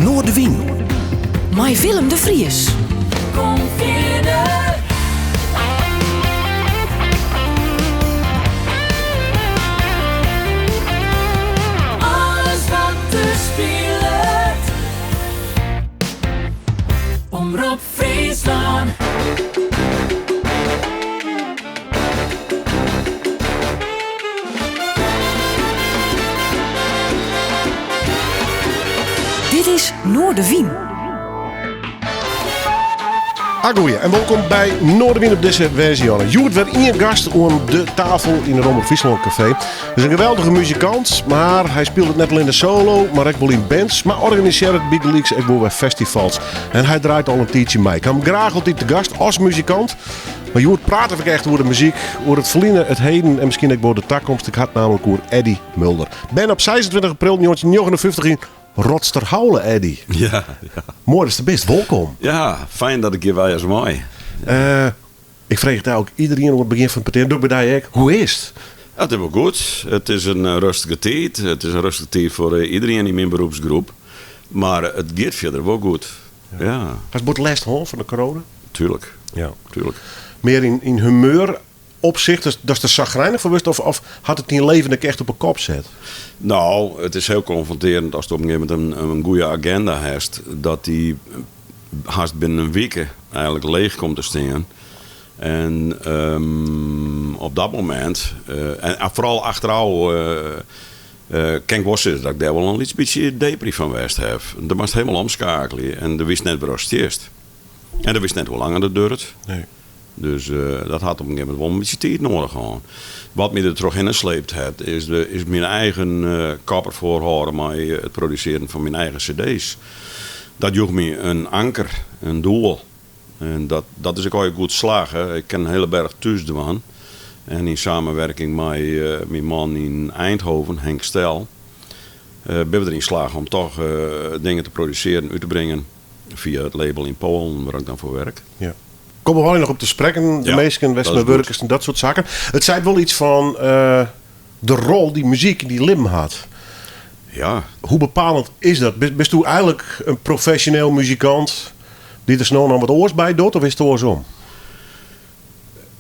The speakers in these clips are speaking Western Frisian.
Noardewyn. Mei Willem de Vries. Kom fierder. Alles wat der spilet. Omrop Fryslân. Dit is Noardewyn. Agoeie en wolkom by Noardewyn op dizze woansdeitejûn. Hjoed wer ien gast oan de tafel yn it Omrop Fryslân Kafee. Is in geweldige muzikant, mar hy spilet net allinne solo, mar ek wol yn bands, mar organisearret bygelyks ek wol wer festivals. En hy draait al in tiidsje mei. Ik ha him graach altyd te gast as muzikant. Mar hjoed prate we echt oer de muzyk, oer it ferline, it heden en miskien ek wol de takomst. Ik ha it nammentlik oer Eddie Mulder. Berne op 26 april 1959 yn Rotsterhaule, Eddie. Ja, ja. Moai datst der bist, wolkom. Ja, fijn dat ik hjir wêze mei. Eh, ik freegje it eigentlik iderien oan it begjin fan it petear, doch ik by dy ek. Hoe is it? It is wol goed. It is in rêstige tiid. It is in rêstige tiid foar iderien yn myn beroepsgroep. Mar it giet fierder wol goed. Ja. Hast bot lêst hân fan de corona? Tuurlijk. Ja. Tuurlijk. Mear yn, yn humeur opsicht, datst der sagrijnich foar wurdst, of, of hat it dyn leven ek echt op 'e kop set? No, it is hiel konfrontearjend ast op in gegeven momint in, in goede agenda hast, dat dy hast binnen in wike eigentlik leech komt te stean. En ehm, op dat momint, eh, en foaral achterôf, eh, Kin ik wol sizze dat ik dêr wol in lyts bytsje depry fan west haw. Do moatst hielendal omskeakelje en do witst net wêr ast stiest. En do witst net hoe lang it duorret. Nee. Dus dat hat op in gegeven momint wol in bytsje tiid noadich hân. Wat my der trochhinne sleept hat, is, de, is myn eigen kop derfoar hâlde mei it produsearjen fan myn eigen cd's. Dat joech my in anker, in doel. En dat, dat is ek allegear goed slagge. Ik kin in hiele berch thús dwaan. En yn samenwerking mei myn man yn Eindhoven, Henk Stel, binne we deryn slagge om toch dingen te produsearjen, út te bringen fia it label yn Poalen, wêr ik dan foar werk. Ja. Komme we allegear noch op te sprekken, de Ja, minsken, wêr'tst dat is mei goed. wurkest en dat soart saken. It seit wol yts fan de rol dy't muzyk yn dyn libben hat. Ja. Hoe bepalend is dat? Bisto eigentlik in profesjoneel muzikant dy't der sa no en dan wat oars by docht, of is it oarsom?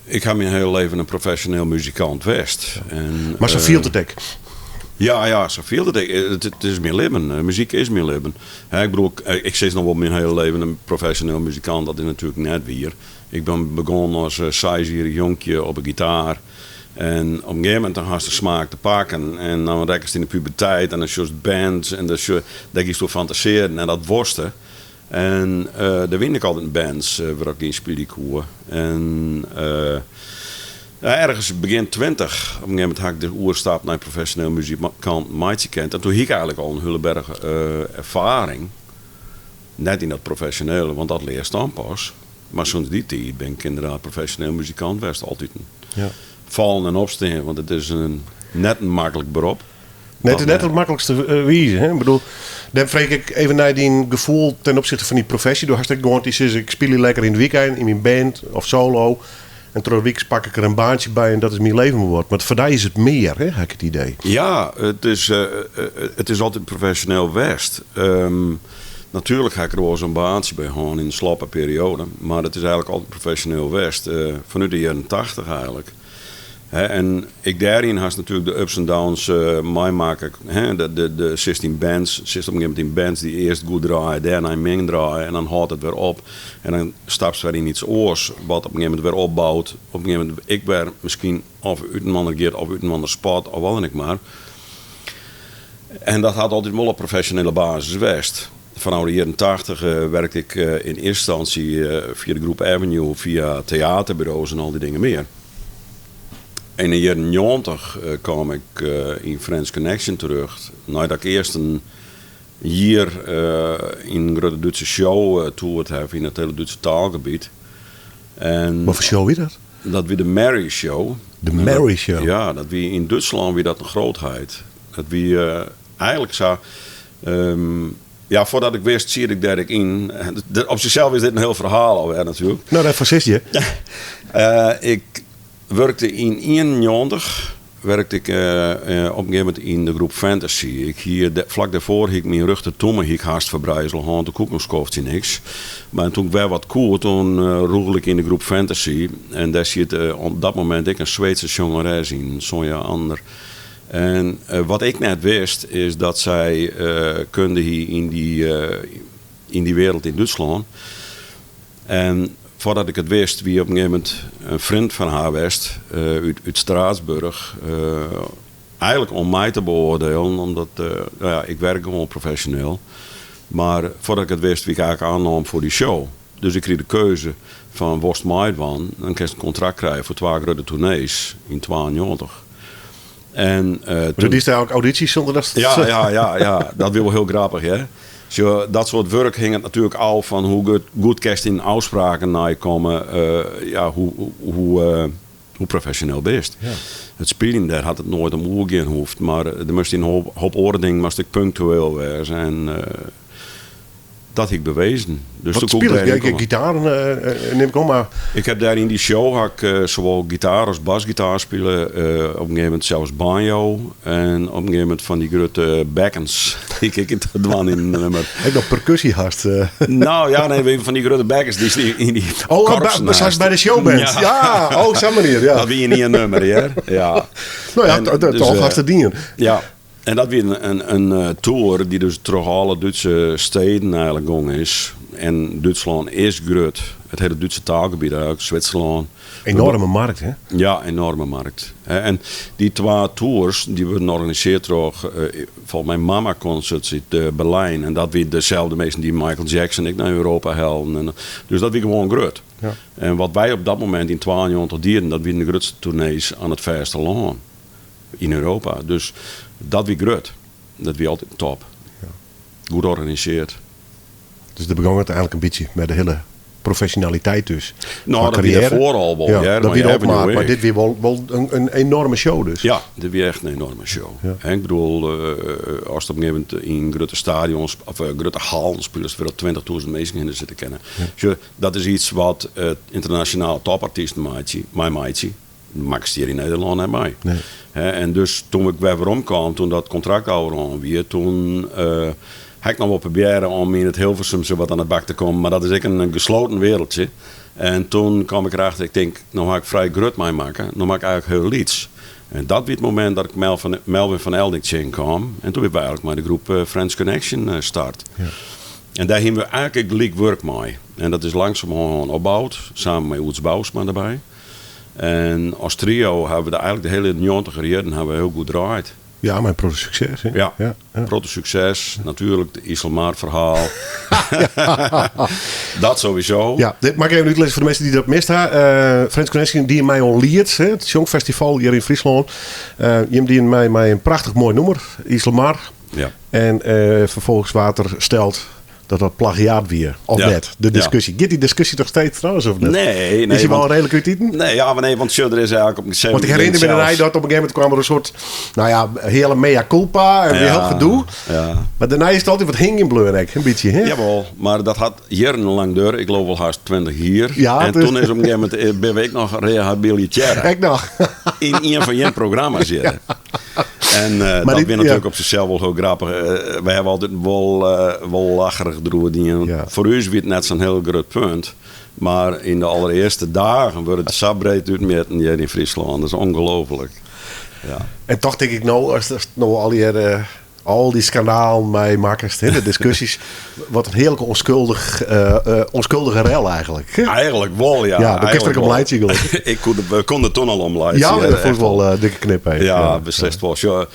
Ik ha myn hiele leven in profesjoneel muzikant west. En, Mar sa fielt it ek? Ja, ja, sa fielt it ek. It is myn libben. Muzyk is myn libben. Ik bedoel, ik sis noch wol myn hiele leven in profesjoneel muzikant, dat is natuerlik net wier. Ik bin begûn as seisjierrich jonkje op 'e gitaar. En op in gegeven momint dan hast de smaak te pakken en dan rekkest yn de puberteit en dan sjochst bands en dêr giest oer fantasearjen en dat wolste. En der wiene ek altyd bands wêr ik yn spylje koe. En ergens begjin 20, op in gegeven momint ha ik de oerstap nei profesjoneel muzikant meitsje kind. En toen hie ik eigentlik al in hiele berch erfaring. Net yn dat profesjonele, want dat learst dan pas. Mar sûnt dy tiid bin ik ynderdaad profesjoneel muzikant west, altiten. Ja. Fallen en opstean, want it is in, net in maklik berop. Nee, it is net it maklikste eh, wize. Hè? Ik bedoel, dêr freegje ik even nei dyn gefoel ten opsichte fan dy profesje. Do hast ek gewoan dy sizze, ik spylje lekker yn it wykein yn myn band of solo. En troch de wyks pak ik der in baantsje by en dat is myn leven wurden. Mar foar dy is it mear, hè, ha ik it idee. Ja, it is, eh, it is altyd profesjoneel west. Um, Natuerlik ha ik der wolris in baantsje by hân yn in slappe perioade, mar it is eigentlik altyd profesjoneel west, fanút de jierren 80 eigentlik. En ek dêryn hast natuerlik de ups en downs meimakke. De sitst yn bands, sitst op in gegeven momint yn bands dy't earst goed draaie, dêrnei min draaie en dan hâldt it wer op. En dan stapst wer yn iets oars wat op in gegeven momint wer opbout, op in gegeven momint ek wer miskien of út inoar giet of út inoar spat of wat dan ek mar. En dat hat altyd wol op profesjonele basis west. Fanôf de jierren 80 werkte ik yn earste ynstânsje fia de groep Avenue, fia teaterburo's en al dy dingen mear. Yn de jierren 90 kaam ik yn French Connection terjochte, neidat ik earst in jier yn in grutte Dútse show toerd haw yn it hiele Dútse taalgebiet. En Wat foar show wie dat? Dat wie de Mary Show. De Mary Show? Ja, dat wie yn Dútslân wie dat in grootheid. Dat wie eigentlik sa. Ja, foardat ik wist, siet ik dêr ek yn. Op sichsels is dit in hiel ferhaal alwer natuerlik. No, dêrfoar sitst hjir. Ik wurkte yn 91. werkte ik op in gegeven momint yn de groep Fantasy. Ik hie, flak dêrfoar hie ik myn rjochtertomme hie ik hast ferbrijzele hân, toen koe ik in skoftsje niks. Mar toen ik wer wat koe, toen rûgele ik yn de groep Fantasy. En dêr siet op dat momint ek in Sweedse sjongeres yn, Sonja Ander. En wat ik net wist, is dat sy kunde hie yn dy, yn dy wereld yn Dútslân. En foardat ik it wist, wie op in gegeven momint in freon fan har west út Straatsburg. Eigenlik om my te beoardielen, omdat no ja, ik werk gewoan profesjoneel. Mar foardat ik it wist, wie ik eigenlik oannommen foar dy show. Dus ik krige de keuze fan wolst meidwaan, dan kinst in kontrakt krije foar twa grutte toernees yn 92. En, uh, toen die ook audities zonder dat... Ja, ja, ja, ja, dat wie wol hiel grappich, hè. Sjoch, dat soart wurk hinget natuerlik ôf fan hoe goed, goed kinst yn ôfspraken neikomme, uh, ja, hoe, hoe, uh, hoe profesjoneel bist. Ja. It spyljen, dêr hat it noait om oergean hoefd, mar der moast yn in hoop, hoop oare dingen moast ik punktueel wêze en dat hie ik bewezen. Dus Wat spile je? Gitaar neem ik oan, mar... Ik heb daar in die show ha ik, sawol gitaar as basgitaar spile. op in gegeven momint sels banjo. En op in gegeven momint fan dy grutte bekkens. Die ik ek te dwaan yn in nummer. Ek noch percussie hast. Nou ja, nee, fan dy grutte bekkens die yn dy Oh, korpsen by de showband. Ja, ja oh, sa'n manier. Ja. Dat wie yn ien nummer, hear. Ja. Nou ja, toch dus, hast it dien. Ja. En dat wie in tour dy't dus troch alle Dútse steden eigenlik gong is. En Dútslân is grut. It hiele Dútse taalgebiet eigenlik, Switserlân. Enorme markt, hè? Ja, enorme markt. En dy twa tours dy wurden organisearre troch, folgens my Mama Concerts út Berlijn. En dat wie deselde minsken dy't Michael Jackson ek nei Europa hellen. Dus dat wie gewoan grut. Ja. En wat wy op dat momint yn 92 dienen, dat wienen de grutste toernees oan it fêstelân. Yn Europa. Dus dat wie grut. Dat wie altyd top. Ja. Goed organisearre. Dus dêr begûn it eigenlik in bytsje mei de hiele profesjonaliteit dus. No, dat wie dêrfoar al wol. Ja, dat wie de opmaat, mar dit wie wol, wol in, in enorme show dus. Ja, dit wie echt in enorme show. Ja. Ik bedoel, ast op in gegeven momint yn grutte stadions of grutte hallen spilest wêr't 20.000 minsken hinne sitte kinne. Ja. Dat is iets wat ynternasjonaal topartysten meitsje, mei meitsje. Makkest hjir yn Nederlân net mei. Nee. En dus toen ik wer werom kwam, toen dat kontrakt ôfrûn wie, toen uh, ha ik noch wol probearre om yn it Hilversumse wat oan de bak te kommen, mar dat is ek in gesloten wereldje. En toen kwam ik erachter, ik tink, no ha ik frij grut meimakke, no moat ik eigenlik hiel lyts. En dat wie it momint dat ik Melvin van Elding tsjinkaam. En toen binne wy eigenlik mei de groep eh, French Connection eh, start. Ja. En dêr hiene we eigenlik gelyk wurk mei. En dat is langsumerhân opboud, samen mei Oeds Bousma derby. En as trio hawwe we de eigenlik de hiele njoggentiger jierren hawwe we hiel goed draaid. Ja, mei in protte sukses. Hè? Ja, ja, ja. protte sukses. Natuerlik, de Iselmar-ferhaal. Dat sowieso. Ja, dit mag ik even útlizze foar de minsken dy't dat mist ha. Uh, French Connection die mei oan Liet, hè, it Sjongfestival hjir yn Fryslân. Uh, jim dienen mei, mei in prachtich moai nûmer, Iselmar. Ja. En uh, ferfolgens waard der steld dat dat plagiaat wie, of net? De diskusje. Giet dy diskusje noch steeds trouwens, of net? Nee, nee. Is hy wol reedlik útiten? Nee, ja, maar nee, want sjoch, der is eigenlik op een Want ik herinner me dêrnei dat op in gegeven momint kwam der in soart, no ja, hiele mea culpa en hiel gedoe. Ja. Mar dêrnei is it altyd wat hingjen bleaun ek, in bytsje, hè? Jawol, mar dat hat jierrenlang duorre, ik leau wol hast 20 jier. Ja, en toen is op in gegeven momint, eh, binne we ek noch rehabilitearre. Ek noch. Yn ien fan jim programma's hjir. En uh, dat wie natuerlik op sichsels wol hiel grappich. Uh, wy hawwe altyd wol, uh, wol lacherich deroer dien. Ja. Foar ús wie it net sa'n hiel grut punt. Mar yn de allerearste dagen wurde it sa breed útmjitten hjir yn Fryslân. Dat is ongelooflik. Ja. En toch tink ik no, as no allegear al dy skandalen meimakkest, de diskusjes, wat in hearlike ûnskuldich, ûnskuldige rel eigenlik. Eigenlik wol, ja. Ja, do kinst der ek om laitsje gelokkich. Ik koe, we koene der toen al om laitsje. Ja, dat fûn ik wol in dikke knip. Ja, ja, beslist wol. Sjoch,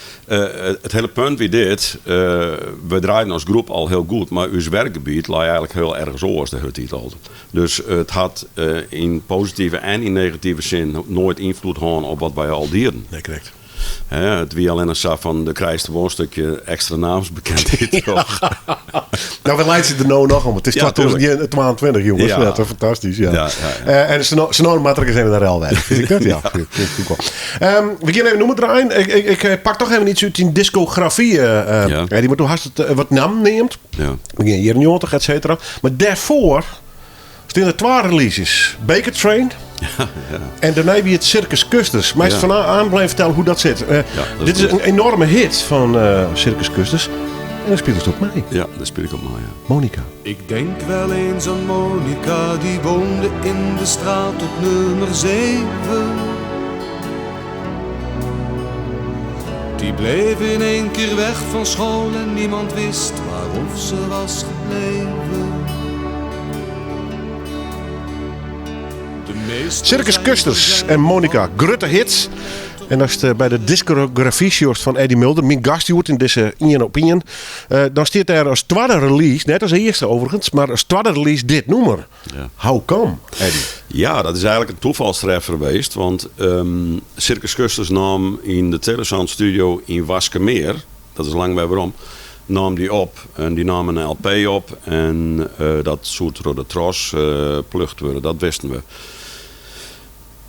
it hiele punt wie dit, we draaiden as groep al hiel goed, mar ús werkgebiet lei eigenlik hiel ergens oars de hiele tiid al. Dus it hat yn positive en yn negative sin noait ynfloed hân op wat wy al dienen. Nee, krekt. It wie allinnich sa fan do krijst wol in stikje ekstra naamsbekendheid troch. No, wy laitsje der no noch om. It is Ja, tuurlijk. 2022, jonges. Ja. Ja, dat is fantastysk. Ja. Ja, ja, ja. En sa no moat der ek ris even in rel wêze. Fyn ik dat? Ja, goed, goed, goed, goed. We gean even nûmer draaien. Ik pak toch even iets út dyn diskografy. Ja. Dy, want do hast it wat nammen neamd. Ja. Begjin jierren 90, et cetera. Mar dêrfoar steane der twa releases. Baker Train. En dêrnei wie it Circus Kusters. Meist Ja. fan A oant vertelle hoe dat sit. Ja, dat is dit is goed. in enorme hit fan Circus Kusters. En daar spylest op mei. Ja, daar spyl ik op mei, ja. Monica. Ik denk wel eens aan Monica, die woonde in de straat op nummer 7. Die bleef in één keer weg van school en niemand wist waarof ze was gebleven. De meeste Circus zijn Kusters en Monica. Grutte hits. En as it by de diskografy sjochst fan Eddie Mulder, myn gast hjoed yn dizze Ien op Ien, dan stiet dêr as twadde release, net as earste overigens, mar as twadde release dit nûmer. Ja. How come, Eddie? Ja, dat is eigenlijk in tafalstreffer west. Want Circus Kusters naam yn de Telesound Studio yn Waskemeer, dat is lang wer werom, naam dy op. En dy naam in LP op en dat soe troch de Tros plucht wurde, dat wisten we.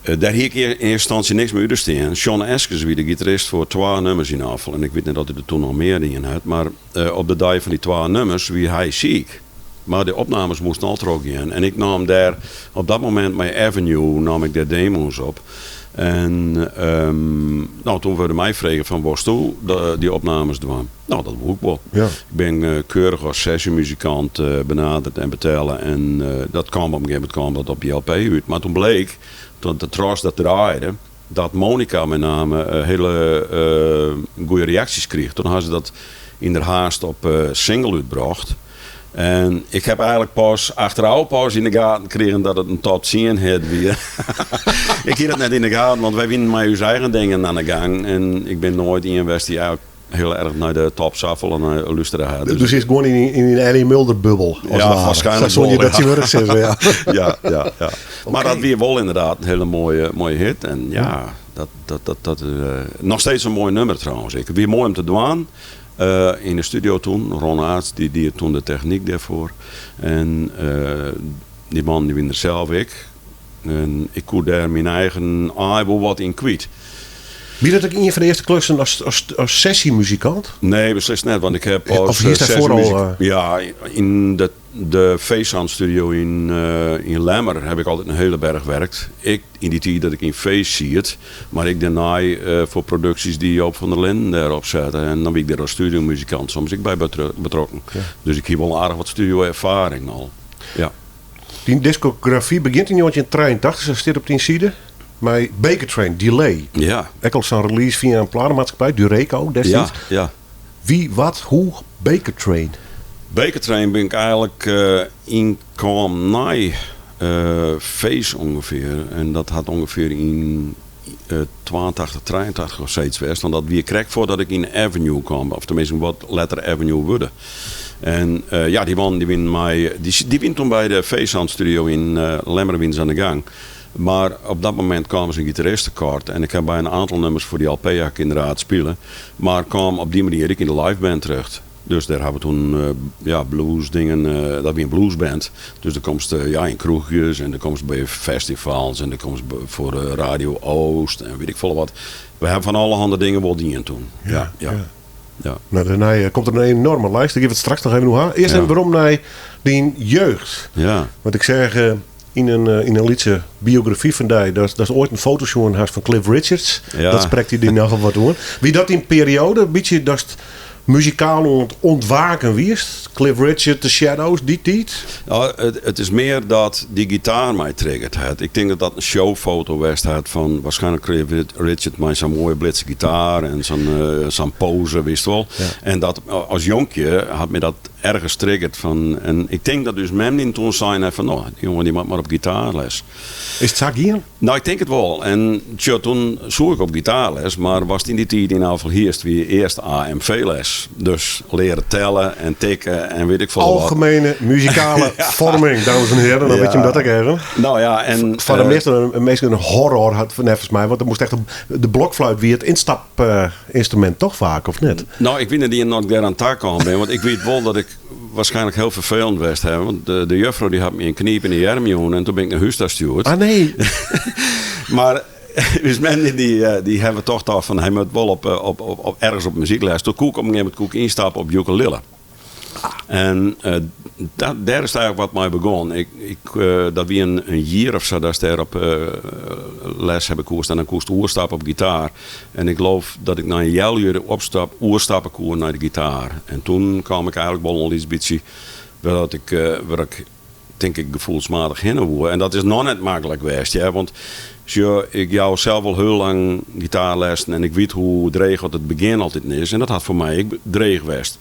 Dêr hie ik yn earste ynstânsje niks mei út te stean. John Eskes wie de gitarist foar twa nûmers yn ôffal. En ik wit net oft hy der toen noch mear dien hat. Mar op de dei fan dy twa nûmers wie hy siik. Mar de opnames moasten al trochgean. En ik naam dêr op dat momint mei Avenue naam ik dêr demo's op. En no, toen wurde my frege fan wolsto dy opnames dwaan? No, dat woe ik wol. Ja. Ik bin keurich as sesjemuzikant benaderd en betelle. En dat kaam op in gegeven momint kaam dat op dy LP út. Mar toen bleek, dat de Tros dat draaide, dat Monica met name hiele goede reaksjes krige. Toen ha se dat yn der haast op single útbrocht. En ik ha eigenlik pas achterôf pas yn de gaten krigen dat it in top 10 hit wie. Ik hie dat net yn de gaten, want wy wienen mei ús eigen dingen oan de gang. En ik bin noait ien west dy't eigenlik hiel erch nei de top safolle nei lústere hat. Dus do sitst gewoan yn dyn Eddie Mulder bubbel. Ja, waarskynlik Sa soene je wol, dat tsjintwurdich sizze, ja. Ja. Mar dat wie wol ynderdaad in hiele moaie, moaie hit. En ja, dat, dat, noch steeds in moai nûmer trouwens. It wie moai om te dwaan. Yn de studio toen. Ron Aarts dy die toen de technyk dêrfoar. En dy mannen dy wienen der sels ek. En ik koe dêr myn eigen aai wol wat yn kwyt. Wie dat ek ien fan de earste klussen as sesjemuzikant? Nee, beslist net. Want ik ha Of as hiest dêrfoar al, sesjemuzik- Ja, yn de V-Sound Studio yn Lemmer ha ik altyd in hiele berch werkt. Ik yn dy tiid dat ik yn Feest siet, mar ek dêrnei foar produksjes dy't Joop van der Linden dêr opsette. En dan wie ik dêr as studiomuzikant soms ek by betrokken. Dus ik hie wol aardich wat studio-erfaring al. Ja. Dyn diskografy begjint yn 1983, sa stiet op dyn side, mei Baker Train, Delay. Ja. Ek al sa'n release fia in platemaatskippij, Dureco destiids. Ja, ja. Wie, wat, hoe, Baker Train? Baker Train bin ik eigenlik ynkaam nei Feest ûngefear. En dat hat ûngefear yn 82, 83 of sayts west. Want dat wie krekt foardat ik yn Avenue kaam. Of teminsten wat letter Avenue wurde. En ja, dy mannen dy wienen mei, dy, dy wienen toen by de V-Sound Studio yn Lemmer wienen se oan de gang. Mar op dat momint kamen se in gitarist tekoart. En ik ha by in oantal nûmers foar dy LP ha ik ynderdaad spile. Mar kaam op dy manier ek yn de live band terjochte. Dus dêr ha we toen ja, blues dingen, dat wie in bluesband. Dus dan komst ja, yn kroechjes en dan komst by festivals en dan komst foar Radio Oost en wit ik folle wat. We ha fan allerhande dingen wol dien toen. Ja, ja. Ja. No, dêrnei komt der in enorme lijst. Dêr gean we it straks noch even oer ha. Earst even werom nei dyn jeugd. Want ik seach yn in lytse biografy fan dy datst oait in foto sjoen hast fan Cliff Richards. Dat sprekt dy nochal wat oan. Wie dat yn perioade in bytsje datst muzikaal oan it ûntwaken wiest? Cliff Richard, The Shadows, dy tiid? No, it is mear dat dy gitaar my triggerd hat. Ik tink dat dat in showfoto west hat fan waarskynlik Cliff Richard mei sa'n moaie blitse gitaar en sa'n pose, witst wol. En dat as jonkje hat my dat ergens triggerd fan, en ik tink dat ús mem dy toen sein hat fan, no, dy jonge dy moat mar op gitaarles. Is it sa gien? No, ik tink it wol. En tsjo, toen soe ik op gitaarles, mar watst yn dy tiid yn Alphen hiest, wie earst AMV-les. Dus leare telle en tikke en wit ik folle wat. Algemene muzikale vorming, dames en heren. Dan wit je him dat ek even. No ja, en, Foar de measte minsken in horror hat, neffens my. Want der moast echt de blokfluit wie it ynstapynstrumint toch faak, of net? No, ik wit net iens oft ik dêr oan ta kaam bin. Want ik wit wol dat ik waarskynlik hiel ferfelend west ha. Want de juffrou dy hat my in knyp yn de earm jûn en toen bin ik nei hûs ta stjoerd. Ah, nee. Mar ús mem dy hawwe toch tocht fan hy moat wol ergens op muzykles. Toen koe ik op in gegeven momint koe ik ynstappe op ukulele. En dat, dêr is it eigenlik wat mei begûn. Ik, ik, dat wie in jier of sa datst dêr op les hawwe koest en dan koest oerstappe op gitaar. En ik geloof dat ik nei in healjier opstap, oerstappe koe nei de gitaar. En toen kaam ik eigenlik wol in lyts bytsje wêr dat ik, wêr ik tink ik gefoelsmatich hinne woe. En dat is noch net maklik west, hear. Want sjoch, ik jou sels al hiel lang gitaarlessen en ik wit hoe dreech oft it begjin altyd is. En dat hat foar my ek dreech west.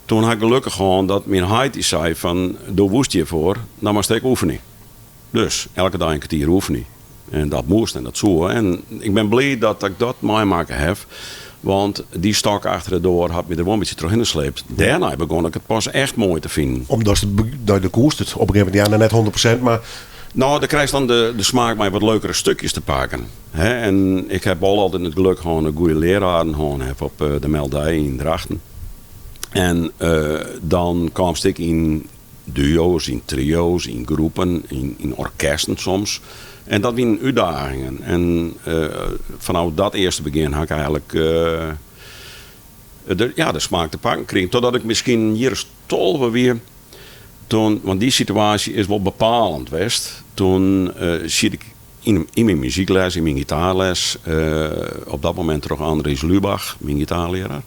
Toen ha ik gelokkich hân dat myn heit dy sei fan, do woest hjirfoar, dan moatst ek oefenje. Dus elke dei in kertier oefenje. En dat moast en dat soe. En ik bin bliid dat ik dat meimakke haw. Want dy stok achter de doar hat my der wol in bytsje trochhinne sleept. Dêrnei begûn ik it pas echt moai te finen. Omdat de koest it op in gegeven moment, ja, net 100%, mar. No, dan krijst dan de smaak mei wat leukere stukjes te pakken. En ik ha wol altyd it geluk hân dat ik goede leararen hân haw op de Meldij yn Drachten. En dan kaamst ek yn duo's, yn trio's, yn groepen, yn orkesten soms. En dat wienen útdagingen. En fanôf dat earste begjin ha ik eigenlik de, ja, de smaak te pakken krigen. Totdat ik miskien in jier as 12 wie. Toen, want dy situaasje is wol bepalend west. Toen siet ik yn myn muzykles, yn myn gitaarles, op dat momint troch Andries Lubach, myn gitaarlearaar.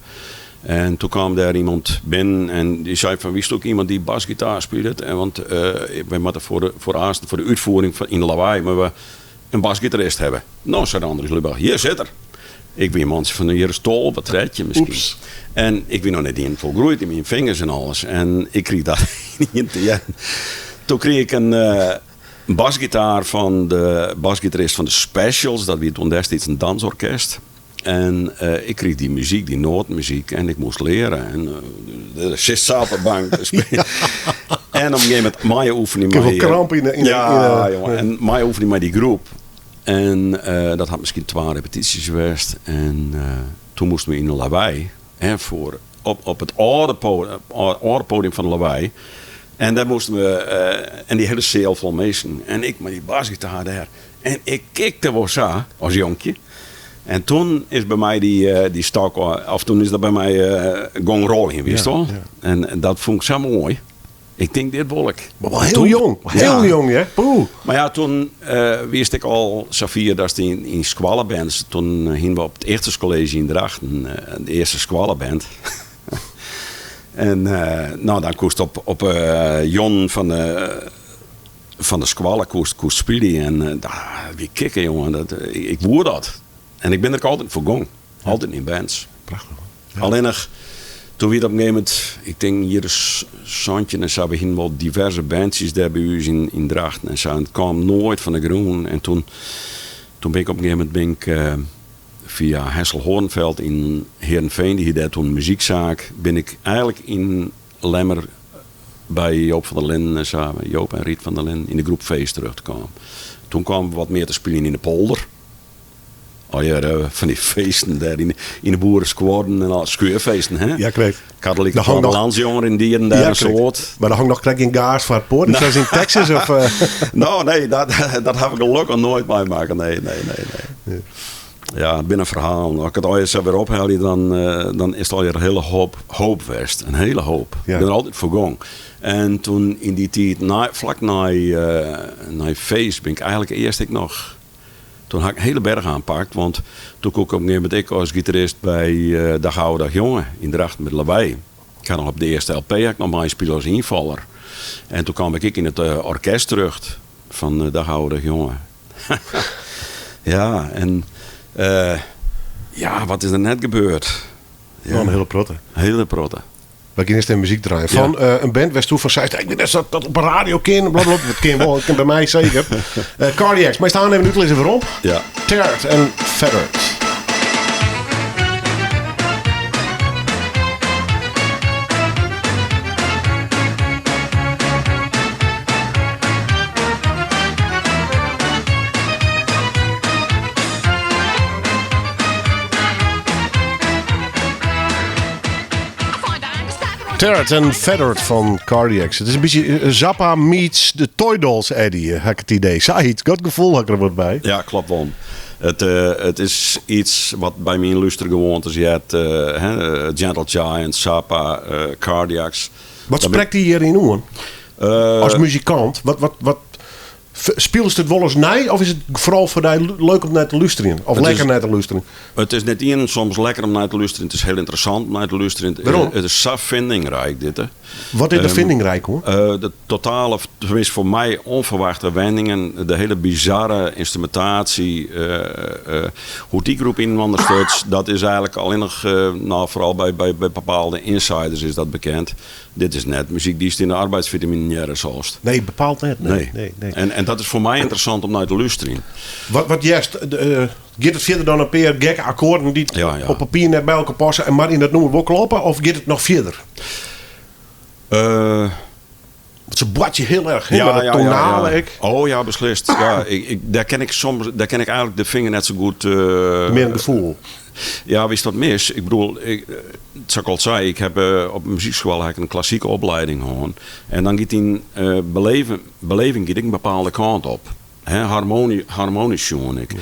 En toen kaam dêr iemand binnen en dy sei fan, witsto ek iemand dy't basgitaar spilet? En want wy moatte foar de, foar aanst, foar de útfiering fan yn de Lawei moatte we in basgitarist hawwe. No, sei Andries Lubach, hjir sit er. Ik wie in mantsje fan in jier as 12, 13 miskien. Oeps. En ik wie noch net ien folgroeid yn myn fingers en alles. En ik krige dat yn te hearren. Toen krige ik in basgitaar fan de basgitarist fan de Specials. Dat wie toen destiids in dansorkest. En ik krige dy muzyk, dy noatmuzyk, en ik moast leare. En uh, sitst sa op de bank. En op in gegeven momint mei oefenje Ik heb wel kramp yn de... Yn de, ja, yn de- jongen. En mei oefenje mei dy groep. En dat hat miskien twa repetysjes west. En toen moasten we yn de Lawei. Hè, foar, op, op it âlde, âlde podium fan de Lawei. En dêr moasten we, en dy hiele seal fol minsken. En ik mei dy basgitaar dêr. En ik kikte wol sa, as jonkje. En toen is by my dy, dy stok, of toen is dat by my gong rôljen, witst wol. En dat fûn ik sa moai. Ik tink, dit wol ik. Mar wol hiel jong, hiel jong, hè? Poeh. Mar ja, toen wiest ek al safier datst yn, yn skoallebands, toen hiene we op it Ichthus College yn Drachten de earste skoalleband. En no, dan koest op, op jûnen fan de, fan de skoalle koest, koest spylje en dat wie kicken, jongen. Dat, ik woe dat. En ik bin der ek altyd foar gong. Altyd yn bands. Prachtich. Ja. Allinnich, toen wie it op in gegeven momint, ik tink in jier as 17 en sa, we hienen wol diverse bandsjes dêr by ús yn, yn Drachten en sa. En it kaam noait fan de grûn. En toen, toen bin ik op in gegeven momint bin ik, fia Hessel Hoornveld yn Heerenveen, dy hie dêr toen in muzyksaak, bin ik eigenlik yn Lemmer by Joop van der Linden en sa, Joop en Riet van der Linden, yn de groep Feest terjochte kaam. Toen kamen we wat mear te spyljen yn de polder. Allegear fan dy feesten dêr yn de boereskuorren en al, skuorfeesten, hè? Ja, krekt. Katolike plattelandsjongeren yn dienen dêr in soad. Mar der hong noch krekt gjin gaas foar it poadium, sa as yn Texas? Of, No, nee, dat, dat haw ik gelokkich noait meimakke. Nee, nee, nee, nee. Ja, it binne ferhalen. As ik it allegear sa wer ophelje, dan, dan is it allegear in hiele hoop, hoop west. In hiele hoop. Ik bin der altyd foar gong. En toen yn dy tiid, nei, flak nei, nei feest, bin ik eigenlik earst ek noch. Toen ha ik in hiele berch oanpakt, want toen koe ik op in gegeven momint ek as gitarist by Dag Ouwe Dag Jonge yn Drachten by de Lawei. Ik ha noch op de earste LP ha ik noch meispile as ynfaller. En toen kaam ik ek yn it orkest terjocht fan Dag Ouwe Dag Jonge. Ja, en ja, wat is der net gebeurd? Ja. In hiele protte. Hiele protte. Wy gean earst even muzyk draaien. Fan in band wêr'tsto fan seist, ik wit net dat dat op de radio kin. Blablabla. Dat kin wol, dat kin by my seker. Cardiacs, meist aanst even útlizze wêrom? Ja. Tarred and Feathered. Tarred and Feathered fan Cardiacs. It is in bytsje Zappa meets de Toy Dolls, Eddie, ha ik it idee. Sayts, dat gefoel ha ik der wat by. Ja, kloppet wol. It, it is yts wat by myn lústergewoantes heart. Gentle Giant, Zappa, Cardiacs. Wat sprekt dy hjiryn oan? As muzikant, wat, wat, wat, spilest it wolris nei of is it foaral foar dy leuk om nei te lústerjen? Of lekker nei te lústerjen? It is net ien soms lekker om nei te lústerjen, it is hiel ynteressant om nei te lústerjen. Wêrom? It is sa findingrijk dit. Hè. Wat is der findingrijk oan? De totale, tenminste foar my, ûnferwachte wendingen, de hiele bizarre ynstrumentaasje, hoe't dy groep yninoar stuts, dat is eigenlik allinnich, no foaral by bepaalde insiders is dat bekend. Dit is net muzyk dy'tst yn de arbeidsvitaminen hearre solst. Nee, bepaald net. Nee, nee. nee. En, en dat is foar my ynteressant om nei te lústerjen. Wat, wat hearst, giet it fierder dan in pear gekke akkoarden dy't Ja, ja. op papier net by elkoar passe en mar yn dat nûmer wol kloppe? Of giet it noch fierder? Want se boartsje hiel erch, hè, mei dat tonale ek. Oh ja, beslist. Ja, ik, ik, dêr kin ik soms, dêr kin ik eigenlik de finger net sa goed. Mear in gefoel. Ja, witst wat mis? Ik bedoel, ik, sa't ik al sei, ik ha op muzykskoalle ha ik in klassike oplieding hân. En dan giet dyn beleven, beleving giet ek in bepaalde kant op. Hè, harmony, harmonysk sjoen ek.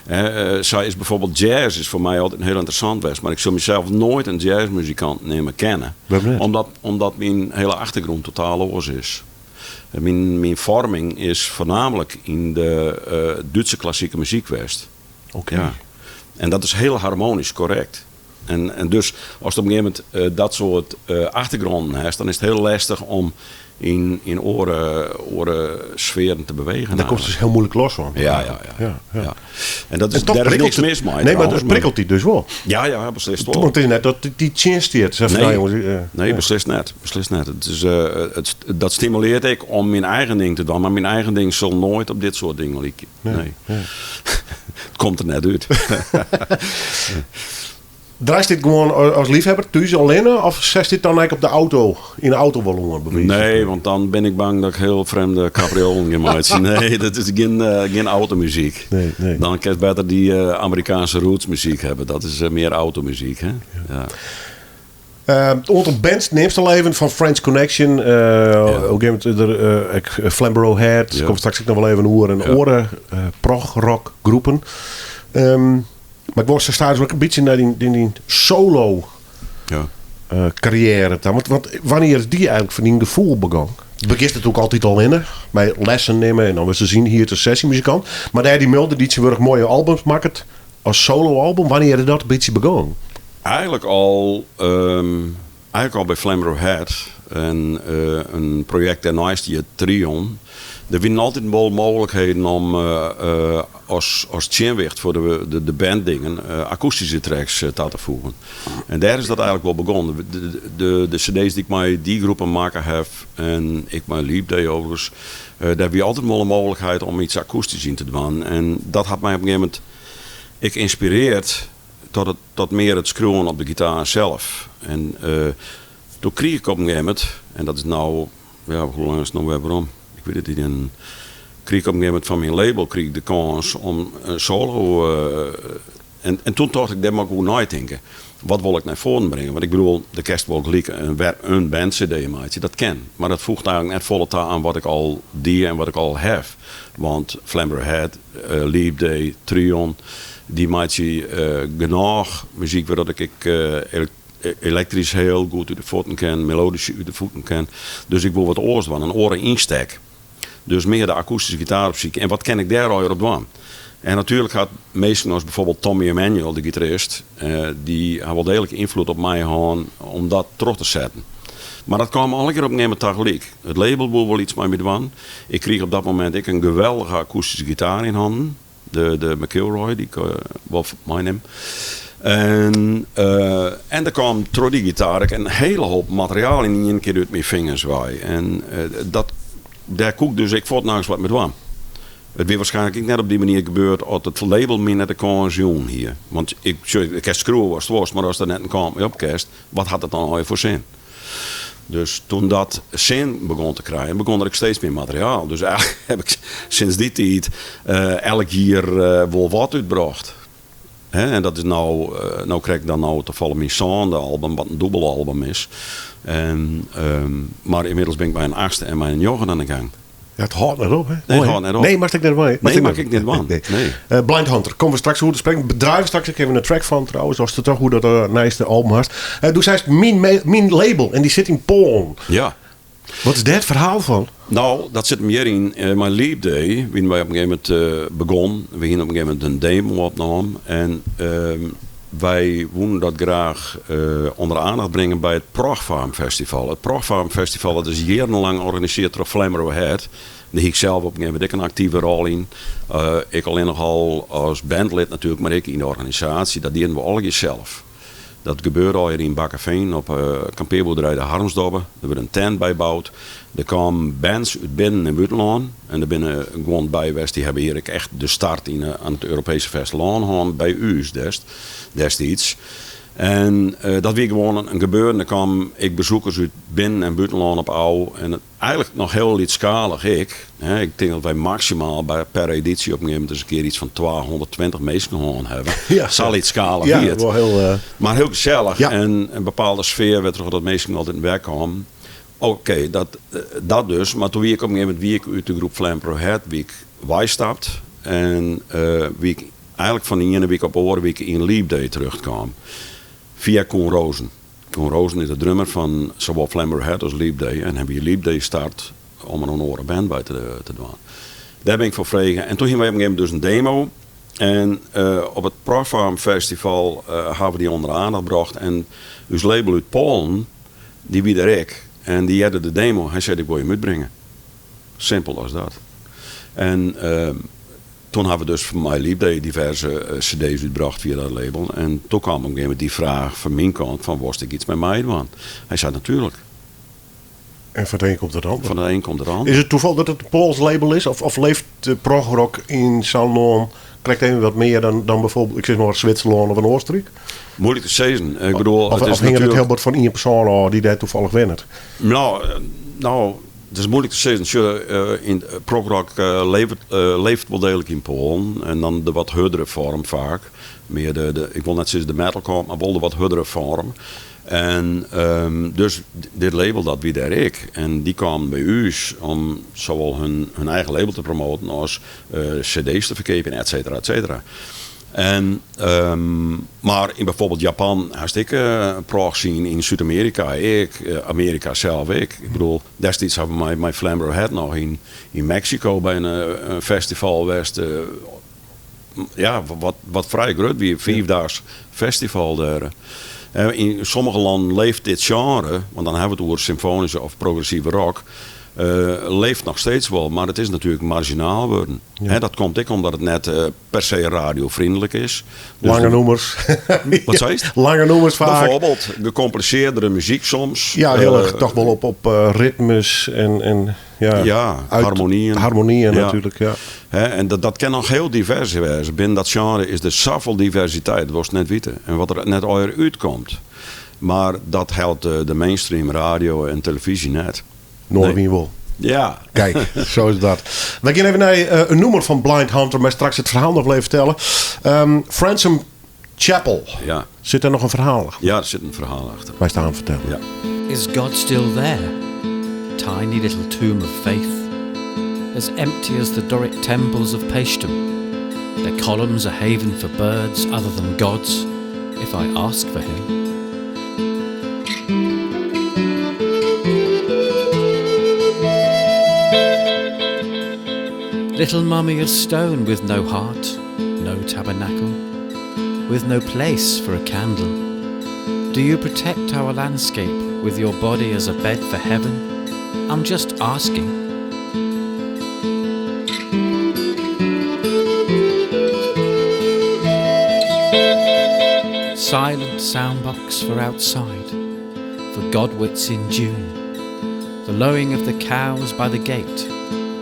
Hè, sa is bijvoorbeeld jazz is foar my altyd hiel ynteressant west, mar ik sil mysels noait in jazzmuzikant neame kinne. Wêrom net? Omdat, omdat myn hiele achtergrûn totaal oars is. Myn, myn foarming is foarnaamlik yn de Dútske klassike muzyk west. Oké. Ja. En dat is hiel harmonysk korrekt. En, en dus ast op in gegeven momint dat soart achtergrûnen hast, dan is it hiel lestich om yn, yn oare, oare sfearen te bewegen. Dêr komst dus hiel muoilik los fan. Ja, ja, ja. Ja, ja. Ja. En dat is, En toch dêr is prikkelt niks mis mei. Nee, mar trouwens, it prikkelt dy dus wol. Ja, ja, beslist wol. Want it is net dat dy tsjin stiet. Sa fan, Nee, nou jongens, nee, beslist net. Beslist net. It is, it, dat stimulearret ek om myn eigen ding te dwaan, mar myn eigen ding sil noait op dit soart dingen lykje. Nee. It komt der net út. Draaist dit gewoan as liefhebber thús allinne of setst dit dan ek op de auto, yn de auto wol oan? By wize Nee, want dan bin ik bang dat ik hiel frjemde kapriolen gean meitsjen. Nee, dat is gjin, gjin automuzyk. Nee, nee. Dan kinst better dy Amerikaanse rootsmuzyk hawwe. Dat is mear automuzyk, hè? Ja. It oantal bands neamst al even, fan French Connection, op in gegeven momint der ek Flamborough Head, komt straks ek noch wol even oer, en oare prog-rock groepen. Mar ik wol sa stadich ek in bytsje nei dyn, dyn, dyn solo karriêre ta. Want, want wannear is dy eigenlik foar dyn gefoel begûn? Begjinst natuerlik altyd allinne, mei lessen nimme en dan wurdst dus ynhierd as sessymuzikant. Mar Eddie Mulder, dy't tsjintwurdich moaie albums makket as solo-album, wannear is dat in bytsje begûn? Eigenlik al, eigenlik al by Flamborough Head en in projekt dêrneist hjit Trion. Der wienen altyd wol mooglikheden om as, as tsjinwicht foar de, de banddingen akoestyske tracks ta te foegen. En dêr is dat eigenlik wol begûn. De, de, de cd's dy't ik mei dy groepen makke haw en ek mei Leap Day overigens, dêr wie altyd wol in mooglikheid om iets akoestysk yn te dwaan. En dat hat my op in gegeven momint ek ynspirearre tot, it, tot mear it skriuwen op de gitaar sels. En doe krige ik op in gegeven momint, en dat is no, ja, hoe lang is it no wer werom? Ik wit it net. Krige ik op in gegeven momint fan myn label krige ik de kâns om in solo. En, en toen tocht ik, dêr moat ik oer neitinke. Wat wol ik nei foaren bringe? Want ik bedoel, do kinst wol gelyk in, wer in band-CD meitsje, dat kin. Mar dat foecht eigenlik net folle ta oan wat ik al die en wat ik al haw. Want Flamborough Head, Leap Day, Trion, dy meitsje genôch muzyk wêr't ik ek elektrysk hiel goed út de fuotten kin, melodysk út de fuotten kin. Dus ik wol wat oars dwaan, in oare ynstek. Dus mear de akoestyske gitaar opsykje. En wat kin ik dêr allegear op dwaan? En natuerlik hat minsken as bijvoorbeeld Tommy Emmanuel, de gitarist, dy ha wol deeglik ynfloed op my hân om dat troch te setten. Mar dat kaam allegear op in gegeven momint tagelyk. It label woe wol iets mei my dwaan. Ik krige op dat momint ek in geweldige akoestyske gitaar yn hannen. De, de McIlroy, dy't ik wol meinim. En, en der kaam troch dy gitaar ek in hiele hoop materiaal yn ien kear út myn fingers wei. En dat, dêr koe ik dus ek fuortnachts wat mei dwaan. It wie waarskynlik ek net op dy manier gebeurd as it label my net de kâns jûn hie. Want ik, sjoch, ik kinst skriuwe watst wolst, mar ast der net in kant mei op kinst, wat hat it dan allegear foar sin? Dus toen dat sin begûn te krijen, begûn der ek steeds mear materiaal. Dus eigenlik ha ik sinds dy tiid elk jier wol wat útbrocht. En dat is no, no krekt dan no tafallich myn sânde album, wat in dûbelalbum is. En, mar ynmiddels bin ik mei in achtste en mei in njoggende oan de gang. Ja, it hâldt net op, hè? Nee, it Moai, hè? hâldt net op. Nee, moatst ek net dwaan. Nee, moat ik net dwaan. Nee. Nee. Blind Hunter, komme we straks oer te sprekken. Draaie we straks ek even in track fan trouwens, ast it toch oer dat nijste album hast. Do seist myn label en dy sit yn Poalen. Ja. Wat is dêr it ferhaal fan? No, dat sit him hjir yn. Mei Leap Day wiene wy op in gegeven momint begûn. We hiene op in gegeven momint in demo opnommen en wy woenen dat graach ûnder aandacht bringe by it Progfarm Festival. It Progfarm Festival dat is jierrenlang organisearre troch Flamborough Head. Dêr hie ik sels op in gegeven momint ek in aktive rol yn. Ik allinnich al as bandlid natuerlik, mar ek yn de organisaasje. Dat dienen we allegear sels. Dat gebeurde allegear yn Bakkeveen op kampearboerderij De Harmsdobbe. Der wurdt in tent by boud. Der kamen bands út binnen en bûtenlân. En der binne guon by west dy hawwe hjir ek echt de start yn aan it Europeeske fêstelân hân by ús destiids. En dat wie gewoan in gebeuren. Der kamen ek bezoekers út binnen en bûtenlân op ôf. En Eigenlik noch hiel lytsskalich ek. Ik tink dat wy maksimaal by per edysje op in gegeven momint ris in kear iets fan 220 minsken hân hawwe. Ja. Sa lytsskalich Ja, wie it. wol hiel, Mar hiel gesellich Ja. en in bepaalde sfear wêrtroch dat minsken altyd wer kamen. Oké, dat dus. Mar toen wie ik op in gegeven momint wie ik út de groep Flamborough Head wie ik weistapt en wie ik eigenlik fan de iene wike op de oare wike yn Leap Day terjochtkaam. Fia Koen Rozen. Koen Rozen is de drummer fan sawol Flamborough Head as Leap Day en hy wie Leap Day start om der in oare band by te dwaan. Dêr bin ik foar frege en toen hiene wy op in gegeven momint dus in demo en op it Progfarm Festival hawwe we dy ûnder aandacht brocht en ús label út Poalen dy wie der ek en dy hearde de demo. Hy sei ik wol jim útbringe. Simpel as dat. En Toen hawwe we dus mei Leap Day diverse cd's útbrocht fia dat label. En toen kwam op in gegeven momint dy fraach fan myn kant fan wolst ek iets mei my dwaan? Hy sei natuerlik. En fan it een komt it ander. Fan it een komt it ander. Is it tafal dat it in Pools label is? Of leeft de progrock yn sa'n lân krekt even wat mear dan bijvoorbeeld, ik sis mar wat, Switserlân of in Oostenryk? Moeilijk te sizzen. Ik bedoel, Of it is hinget it natuerlik hiel bot fan ien persoan ôf dy't dêr toevallig wennet? No, no, it is moeilijk te sizzen. Sjoch, yn progrock leeft wol deeglik yn Poalen. En dan de wat hurdere foarm faak. Mear de, ik wol net sizze de metalkant, mar wol de wat hurdere foarm. En dus dit label dat wie dêr ek. En dy kamen by ús om sawol hun eigen label te promoten as cd's te ferkeapjen, et cetera, et cetera. En, mar yn bijvoorbeeld Japan hast ek prog scene, yn Súd-Amearika ek, Amearika sels ek. Ik bedoel, destiids hawwe we mei Flamborough Head noch yn Meksiko by in festival west. Ja, wat frij grut wie, fiifdaags festival dêr. Yn sommige lannen leeft dit sjenre, want dan hawwe we it oer symfoanyske of progressive rock, leeft noch steeds wol, mar it is natuerlik marzjinaal wurden. Ja. Dat komt ek omdat it net per se radiofreonlik is. Dus Lange nûmers. Wat seist? Lange nûmers faak. Bijvoorbeeld, gecompliceerdere muzyk soms. Ja, hiel erch toch wol op ritmes en ja, Ja, harmonieën. Harmonieën Ja. natuerlik, ja. Hè, en dat kin noch hiel divers wêze. Binnen dat sjenre is der safolle diversiteit, dat wolst net witte. En wat der net allegear útkomt. Mar dat helpt de mainstream radio en televyzje net. Noardewyn wol. Ja. Kijk, zo is dat. We gean even nei in nûmer fan Blind Hunter, mar straks it ferhaal noch even fertelle. Fransom Chapel. Ja. Sit dêr noch in ferhaal achter? Ja, der sit in ferhaal achter. Wy staan fertellen. Ja. Is God still there? Tiny little tomb of faith. As empty as the Doric temples of Paestum. Their columns a haven for birds other than gods, if I ask for him. Little mummy of stone with no heart, no tabernacle, with no place for a candle. Do you protect our landscape with your body as a bed for heaven? I'm just asking. Silent soundbox for outside, for godwits in June. The lowing of the cows by the gate,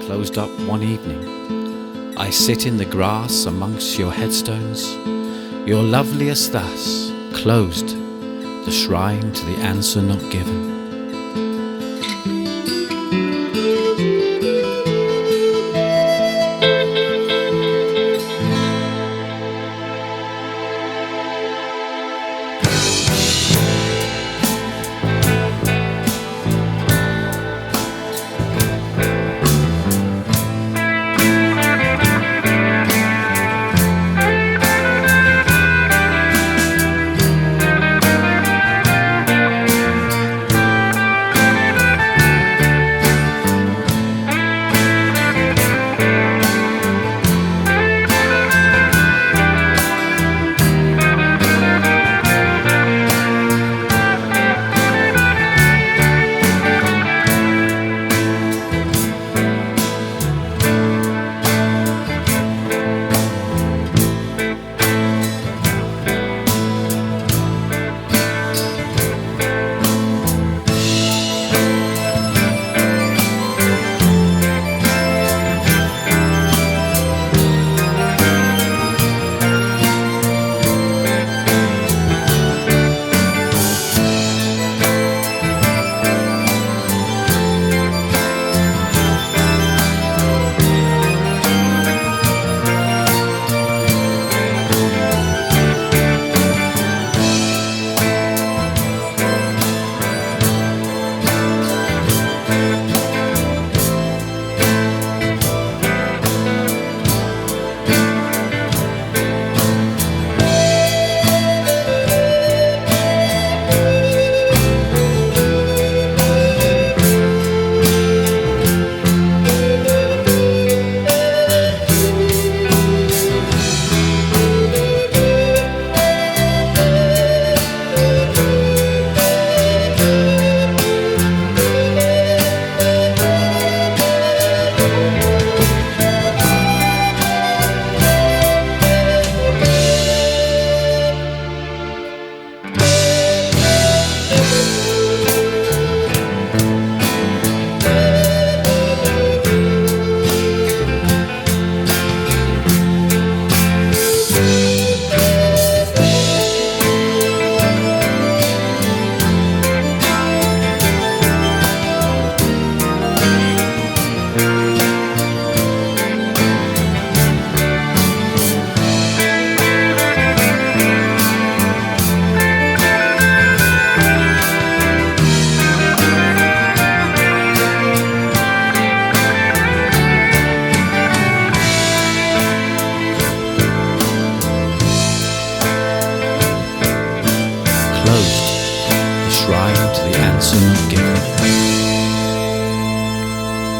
closed up one evening. I sit in the grass amongst your headstones, your loveliest thus, closed, the shrine to the answer not given.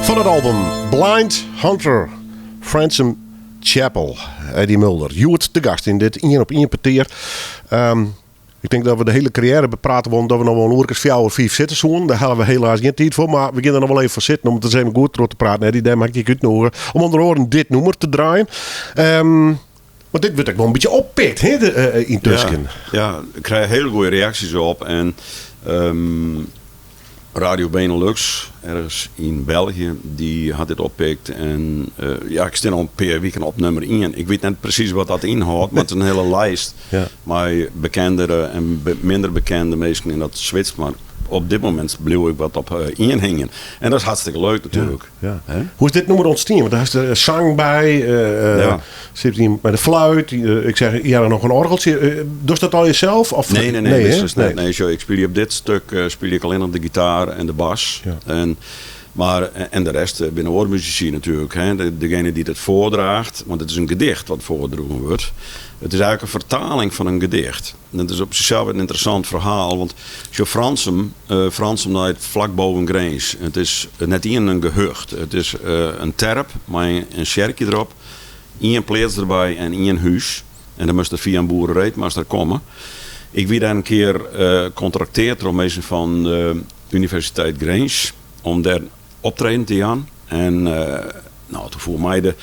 Fan it album Blind Hunter, Fransum Chapel. Eddie Mulder, hjoed te gast yn dit ien op ien petear. Ehm, ik tink dat we de hiele karriêre beprate wollen, dat we noch wol in oerke as fjouwer, fiif sitte soenen. Dêr hawwe we helaas gjin tiid foar, mar we gean der noch wol even foar sitten om it ris even goed troch te praten. Eddie, dêr ha ik dy ek útnûge om ûnder oaren dit nûmer te draaien. Ehm, want dit wurdt ek wol in bytsje oppikt, hè, de, eh, yntusken. Ja, ja, ik krij hiele goede reaksjes op. En ehm, Radio Benelux, ergens yn België, dy hat dit oppikt. En eh, ja, ik stean al in pear wiken op nûmer ien. Ik wit net presys wat dat ynhâldt, mar it is in hiele lijst mei bekendere en minder bekende minsken en dat switcht. Mar op dit momint bliuw ik wat op eh, ien hingjen. En dat is hartstikke leuk natuerlik. Ja. Hoe is dit nûmer ûntstien? Want dêr hast de sang by, eh, Ja. sit iemand mei de fluit, ik seach hjir noch in oargeltsje. Dochst dat allegear sels? Of? Nee, nee, nee, Nee, hè? wist net. Nee, sjoch, ik spylje op dit stik spylje ik allinnich de gitaar en de bas. En, mar, en de rest binne oare musisy natuerlik. Hè. Degene dy't it foardraacht, want it is in gedicht wat foardroegen wurdt. It is eigenlik in fertaling fan in gedicht. En dat is op sichsels in ynteressant ferhaal, want sjoch, Fransum, Fransum leit flak boven Grins. It is net ien in gehucht, it is in terp mei in tsjerkje derop, ien pleats derby en ien hús. En dan moast der fia in boerereed moast der komme. Ik wie dêr in kear kontrakteard troch minsken fan de Universiteit Grins om dêr optreden te jaan. En no, toen foel my de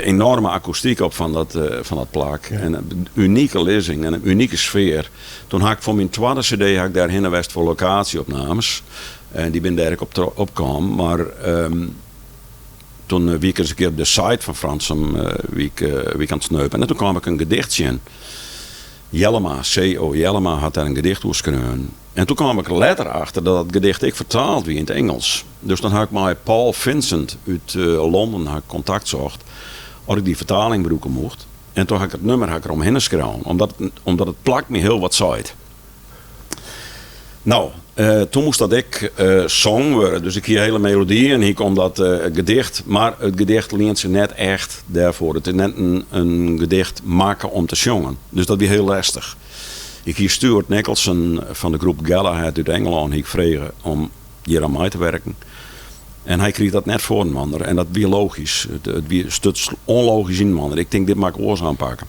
enoarme akoestyk op fan dat, fan dat plak. En in unike lizzing en in unike sfear. Toen ha ik foar myn twadde cd ha ik dêrhinne west foar lokaasjeopnames. En dy binne dêr ek op opkaam. Mar toen wie ik ris in kear op de site fan Fransum wie ik, wie ik oan it sneupen. En toen kaam ik in gedicht tsjin. Jellema, C.O. Jellema hat dêr in gedicht oer skreaun. En toen kaam ik letter achter dat dat gedicht ek fertaald wie yn it Ingelsk. Dus dan ha ik mei Paul Vincent út Londen ha ik kontakt socht oft ik dy fertaling brûke mocht. En toen ha ik it nûmer ha ik deromhinne skreaun, omdat, omdat it plak my hiel wat seit. No, toen moast dat ek songen wurde. Dus ik hie hiele melody en hier komt dat gedicht. Mar it gedicht lient sich net echt dêrfoar. It is net in gedicht makke om te sjongen. Dus dat wie hiel lestich. Ik hie Stuart Nicholson fan de groep Galahad út Engelân hie ik frege om hjir oan mei te werken. En hy krige dat net foar inoar. En dat wie logysk. It wie stuts ûnlogysk yn inoar. Ik tink, dit moat ik oars oanpakke.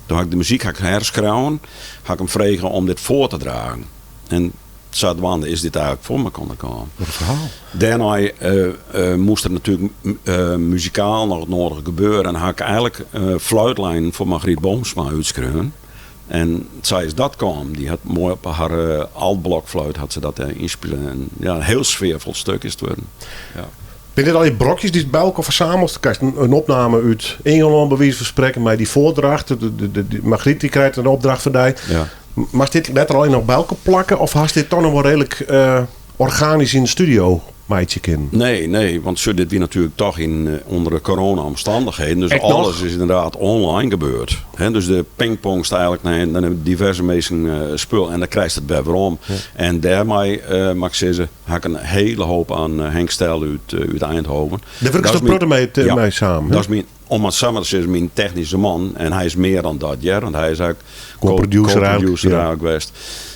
Toen ha ik de muzyk ha ik herskreaun, ha ik him frege om dit foar te dragen. En sadwaande is dit eigenlik foar mekoar kaam. Wat in ferhaal. Dêrnei moast der natuerlik muzikaal noch it nodige gebeure en ha ik eigenlik fluitlijnen foar Margriet Boomsma útskreaun. En sa is dat kaam. Dy hat moai op har altblokfluit hat se dat ynspile. En ja, in hiel sfearfol stik is it wurden. Ja. Binne dit allegear brokjes dy'tst by elkoar fersamelst? Krijst in opname út Ingelân, by wize fan sprekken, mei dy foardracht. De Margriet dy krijt in opdracht fan dy. Ja. Moatst dit letter allegear noch by elkoar plakke? Of hast dit toch noch wol reedlik organisch yn de studio meitsje kinnen? Nee, nee, want sjoch, dit wie natuerlik toch yn, ûnder de corona-omstandigheden. Dus Ek noch? alles is ynderdaad online gebeurd. Hè, dus de pingpongst eigenlik nei, nei diverse minsken spul en dan krijst it wer werom. En dêrmei, moat ik sizze, ha ik in hele hoop oan Henk Stel út, út Eindhoven. Dêr wurkest Dat in is protte myn- mei, Ja, mei samen, hè? Dat is myn, om it sa mar te sizzen, myn technyske man. En hy is mear dan dat, hear. Want hy is eigenlik Co-producer eigenlik, co-producer ja. eigenlik west.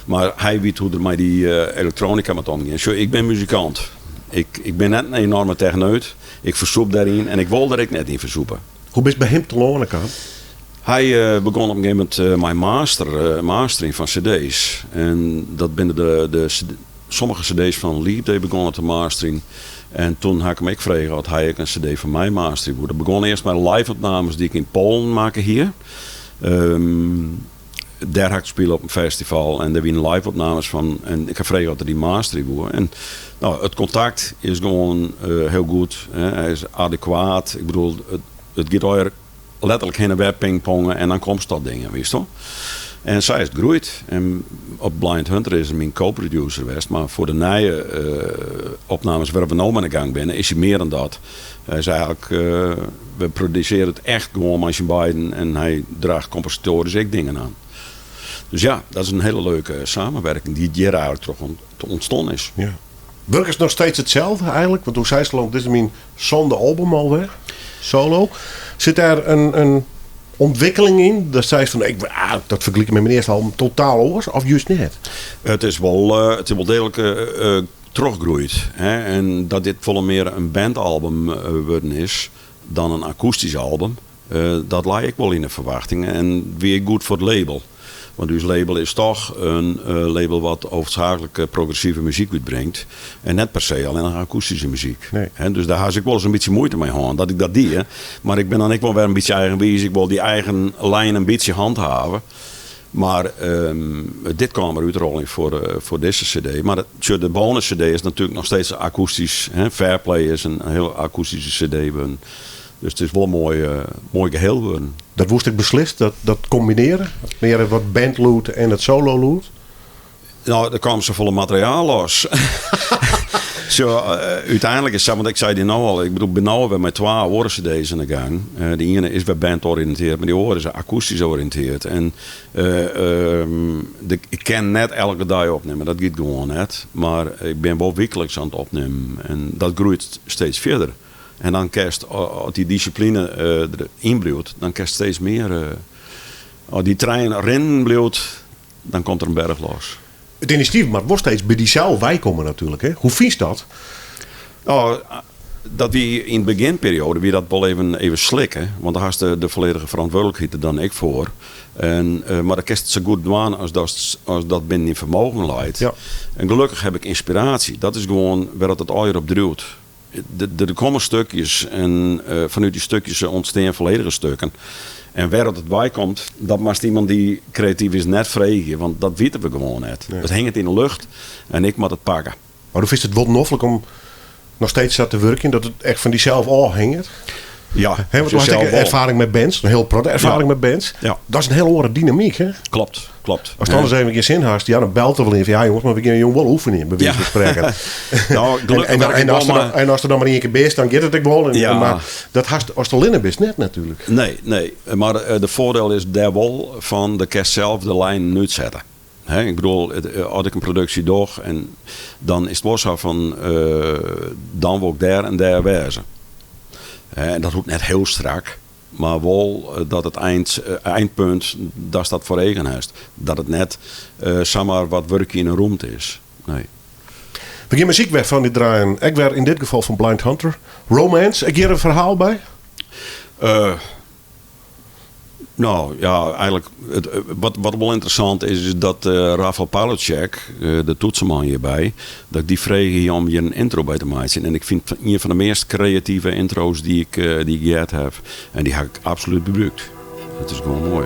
Mar hy wit hoe't er mei dy elektroanika moat omgean. Sjoch, ik bin muzikant. Ik, ik bin net in enoarme techneut. Ik fersûp dêryn en ik wol der ek net yn fersûpe. Hoe bist by him telâne kaam? Hy begûn op in gegeven momint mei master, mastering fan cd's. En dat binne de, de sommige cd's fan Leap Day begûn er te masterjen. En toen ha ik him ek frege oft hy ek in cd fan my masterje woe. Dat begûn earst mei live-opnames dy't ik yn Poalen makke hie. Dêr ha ik spile op in festival en dêr wiene live-opnames fan. En ik ha frege oft er dy masterje woe. En no, it kontakt is gewoan hiel goed. Hè. Hy is adekwaat. Ik bedoel, it giet allegear letterlik hinne en wer pingpongen en dan komst tot dingen, witst wol. En sa is it groeid. En op Blind Hunter is er myn co-producer west, mar foar de nije opnames wêrop we no mei oan de gang binne, is hy mear dan dat. Hy is eigenlik, we produsearje it echt gewoan mei syn beiden en hy draacht kompositoarysk ek dingen oan. Dus ja, dat is in hiele leuke samenwerking dy't hjir eigenlik troch ûntstien is. Ja. Wurkest noch steeds itselde eigenlik? Want do seist al, dit is myn sânde album alwer, solo. Sit dêr in ûntwikkeling yn? Dat seist fan, ik, ah, dat fergelike mei myn earste album totaal oars, of just net? It is wol, it is wol deeglik. trochgroeid. Hè, en dat dit folle mear in bandalbum wurden is dan in akoestysk album, dat lei ek wol yn de ferwachtingen en wie ek goed foar it label. Want ús label is toch in label wat hoofdzaaklik progressive muzyk útbringt en net per se allinnich akoestyske muzyk. Nee. Dus dêr ha se ek wolris in bytsje muoite mei hân dat ik dat die. Mar ik bin dan ek wol wer in bytsje eigenwiis. Ik wol dy eigen lijn in bytsje handhave. Mar dit kaam er útrolling foar dizze CD. Mar de bonus CD is natuerlik noch steeds akoestysk. Fairplay is in hiel akoestyske CD wurden. Dus it is wol in moai, moai geheel wurden. Dat woest ek beslist, dat kombinearje? Mear wat bandlûd en it sololûd? No, der kaam safolle materiaal los. Sjoch, úteinlik is sa, want ik sei dy no al, ik bedoel, bin no wer mei twa oare cd's oan de gang. De iene is wer bandoriïnteard, mar dy oare is akoestysk oriïnteard. En ik kin net elke dei opnimme, dat giet gewoan net. Mar ik bin wol wykliks oan it opnimmen en dat groeit steeds fierder. En dan kinst, as dy dissipline deryn bliuwt, dan kinst steeds mear, as dy trein rinnen bliuwt, dan komt der in berch los. It inisjatyf moat wol steeds by dysels weikomme natuerlik, hè? Hoe fynst dat? No, dat wie yn de begjinperioade wie dat wol even, even slikke, want dan hast de folledige ferantwurdlikheid der dan ek foar. En, mar dan kinst it sa goed dwaan as datst, as dat binnen dyn fermogen leit. Ja. En gelokkich heb ik ynspiraasje. Dat is gewoan wêr't it allegear op driuwt. Der komme stukjes en fanút dy stukjes ûntstean folledige stukken. En wêr't it wei komt, dat moatst iemand dy't kreatyf is net freegje, want dat witte we gewoan net. It hinget yn de lucht en ik moat it pakke. Mar do fynst it wol noflik om noch steeds sa te wurkjen, dat it echt fan dysels ôfhinget? Ja, Hè, want do hast ek erfaring mei bands, in hiel protte erfaring mei bands. Ja. Dat is in hiel oare dynamyk, hè? Klopt, klopt. Ast dan ris even gjin sin hast, ja, dan belt der wol ien fan ja jonges, mar we gean jûn wol oefenjen, by wize fan sprekken. Nou, gelokkich En werk ik wol mei as der dan mar ien kear bist, dan giet it ek wol. Ja. Mar dat hast ast allinne bist net natuerlik. Nee, nee. Mar de foardiel is dêr wol fan, do kinst sels de lijnen útsette. Hè, ik bedoel, as ik in produksje doch, en dan is it wol sa fan, dan wol ik dêr en dêr wêze. Hè, en dat hoecht net hiel strak, mar wol dat it eindpunt, datst dat foar eagen hast. Dat it net samar wat wurkje yn in rûmte is. Nee. We gean muzyk wer fan dy draaien. Ek wer yn dit gefal fan Blind Hunter. Romance, ek hjir in ferhaal by? No, ja, eigenlik, it, wat, wat wol ynteressant is, is dat Rafael Paluszek, de toetsenman hjirby, dat ik dy frege hie om hjir in intro by te meitsjen. En ik fyn it ien fan de meast kreative intro's dy't ik, dy't ik heard haw. En dy ha ik absolút gebrûkt. It is gewoan moai.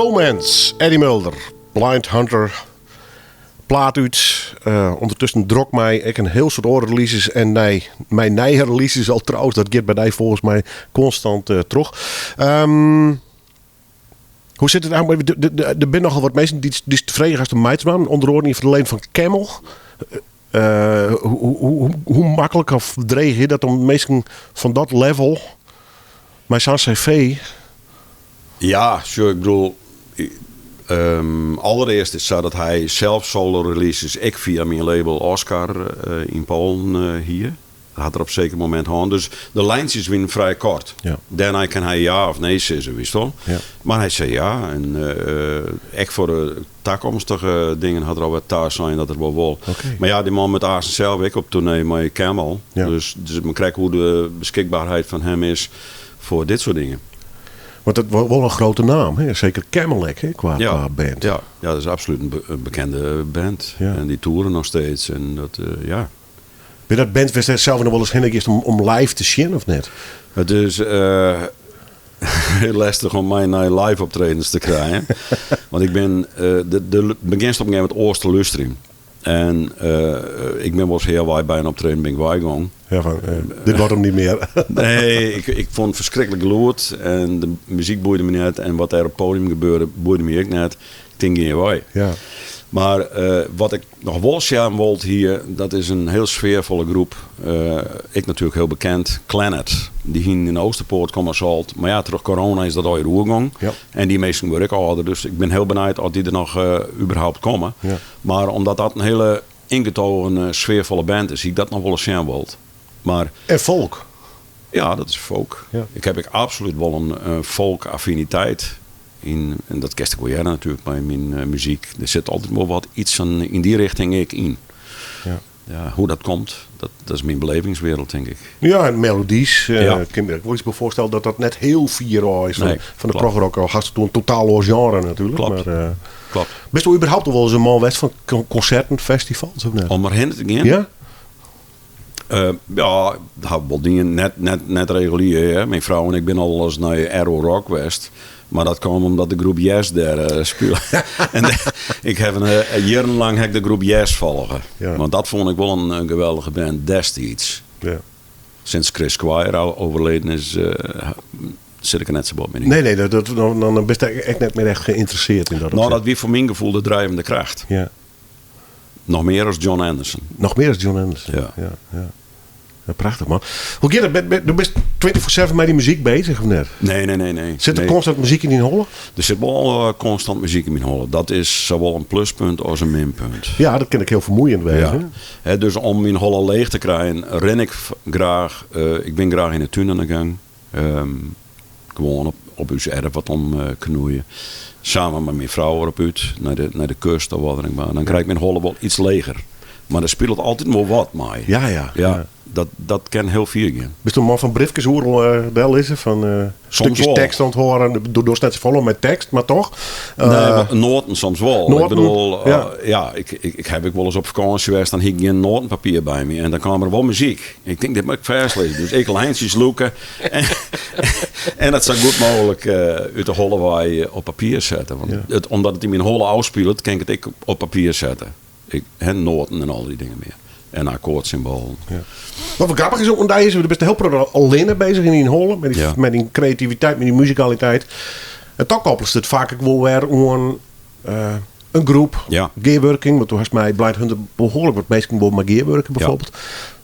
Romance, Eddie Mulder, Blind Hunter, plaat út. Uh, ûndertusken drok mei ek in hiel soad oare releases en nei, mei nije releases al trouwens. Dat giet by dy folgens my konstant uh, troch. Um, hoe sit it eigentlik? Der binne nochal wat minsken dy't dy't frege hast om mei te dwaan. Ûnder oaren ien fan de leden fan Camel. Uh, hoe, hoe, hoe maklik of dreech is dat om minsken fan dat level mei sa'n CV. Ja, sjoch, ik bedoel, um, allerearst is sa dat hy sels solo releases ek fia myn label Oscar uh, yn Poalen uh, hie. Dat hat er op seker momint hân. Dus de lijntjes wienen frij koart. Ja. Dêrnei kin hy ja of nee sizze, witst wol. Ja. Mar hy sei ja. En uh, ek foar de takomstige dingen hat er al wer tasein dat er wol wol. Oké. Mar ja, dy man moat aansten sels ek op toernee mei Camel. Ja. Dus, dus mar krekt hoe de beskikberheid fan him is foar dit soart dingen. Want dat wol wol in grutte naam, hè? Seker Camel ek, hè? Kwa, kwa band. Ja, ja, dat is absolút in, be- in bekende band. Ja. En dy toeren noch steeds. En dat, eh, ja. Binne dat bands wêr'tst sels noch wolris hinne giest om, om live te sjen of net? It is eh, hiel lestich om my nei live optredens te krijen. Want ik bin, eh, de, de, begjinst op in gegeven momint oars te lústerjen. En eh, ik bin wolris healwei by in optreden bin ik weigong. Ja, fan, eh, dit wurdt him net mear. Nee, ik, ik fûn it ferskriklik lûd en de muzyk boeide my net. En wat dêr op it poadium gebeurde, boeide my ek net. Ik tink, gean wei. ja. Mar eh, wat ik noch wol sjen wold hie, dat is in hiel sfearfolle groep. Eh, ek natuerlik hiel bekend, Clannad. Dy hienen yn de Oosterpoort komme sold. Mar ja, troch corona is dat allegear oergong. Ja. En dy minsken wurde ek âlder, dus ik bin hiel benijd oft dy der noch eh, überhaupt komme. Ja. Mar omdat dat in hiele yngetogen, eh, sfearfolle band is, hie ik dat noch wolris sjen wold. Mar En folk. ja, dat is folk. Ja. Ik ha ek absolút wol in, in folk-affiniteit. Yn, en dat kinst ek wol hearre natuerlik by myn eh, muzyk. Der sit altyd wol wat iets fan yn dy rjochting ek yn. Ja. Ja, hoe dat komt, dat, dat is myn belevingswereld, tink ik. Ja, en melodies. eh Ja. Ik kin my ek wol iets by foarstelle dat dat net hiel fier ôf is fan, Nee, fan de klopt. progrock. Al hast it oer in totaal oar genre natuerlik. Klopt. Maar, eh, Klopt. Bist überhaupt al wolris in man west fan konserten, festivals of net? Om der hinne te gean? Ja? Eh, ja, dat ha ik wol dien. Net, net, net regulier. Hè. Myn frou en ik binne al wolris nei Arrow Rock west. Mar dat kaam omdat de groep Yes dêr eh, spile. en de- ik ha in, eh, jierrenlang ha ik de groep Yes folge. Ja. Want dat fûn ik wol in, in geweldige band destiids. Ja. Sinds Chris Squire al overleden is, eh, sit ik der net sa bot mear yn. Nee, nee, dat, dat, dan, dan bist ek net mear echt geïnteresseerd yn dat Nou, opsicht. dat wie foar myn gefoel de drijvende kracht. Ja. Noch mear as Jon Anderson. Noch mear as Jon Anderson. Ja. Ja, ja. Ja, prachtich, man. Hoe giet it? Do bist 24-7 mei dy muzyk beuzich, of net? Nee, nee, nee. nee. Sit der Nee. konstant muzyk yn dyn holle? Der sit wol eh, konstant muzyk yn myn holle. Dat is sawol in pluspunt as in minpunt. Ja, dat kin ek hiel fermuoiend wêze. Ja. Hè, dus om myn holle leech te krijen, rin ik graach. eh, ik bin graach yn de tún oan de gong. Ehm, gewoan op, op ús erf wat om eh, knoeien. Samen mei myn frou derop út, nei de, nei de kust of wat dan ek mar. Dan krij ik myn holle wol iets leger. Mar der spilet altyd wol wat mei. Ja, ja. Ja, dat, dat kin hiel fier gean. Bist in man fan briefkes oeral eh dellizze? Fan eh stikjes wol. tekst oanhâlde. Do dochst net safolle mei tekst, mar toch? Nee, Eh, mar noaten soms wol. noaten, Ik bedoel, ja. eh, ja, ik, ik, ik ha ek wolris op fakânsje west, dan hie ik gjin noatenpapier by my. En dan kaam der wol muzyk. Ik tink, dit moat ik fêstlizze. Dus ik lijntjes lûke. En, en dat sa goed mooglik eh, út de holle wei op papier sette. Want Ja. it, omdat it yn myn holle ôfspilet, kin ik it ek op, op papier sette. Ik, hè, noaten en al dy dingen mear. En akkoardsymboalen. Ja. Wat wel grappich is ook, want is, do bist hiel protte allinne beuzich yn dyn holle, mei dy, Ja. mei dyn kreativiteit, mei dyn muzikaliteit. En toch koppelest it faak ek wol wer oan eh, in groep, Ja. gearwurking. Want do hast mei Blind Hunter behoarlik wat minsken wol mei gearwurke bijvoorbeeld.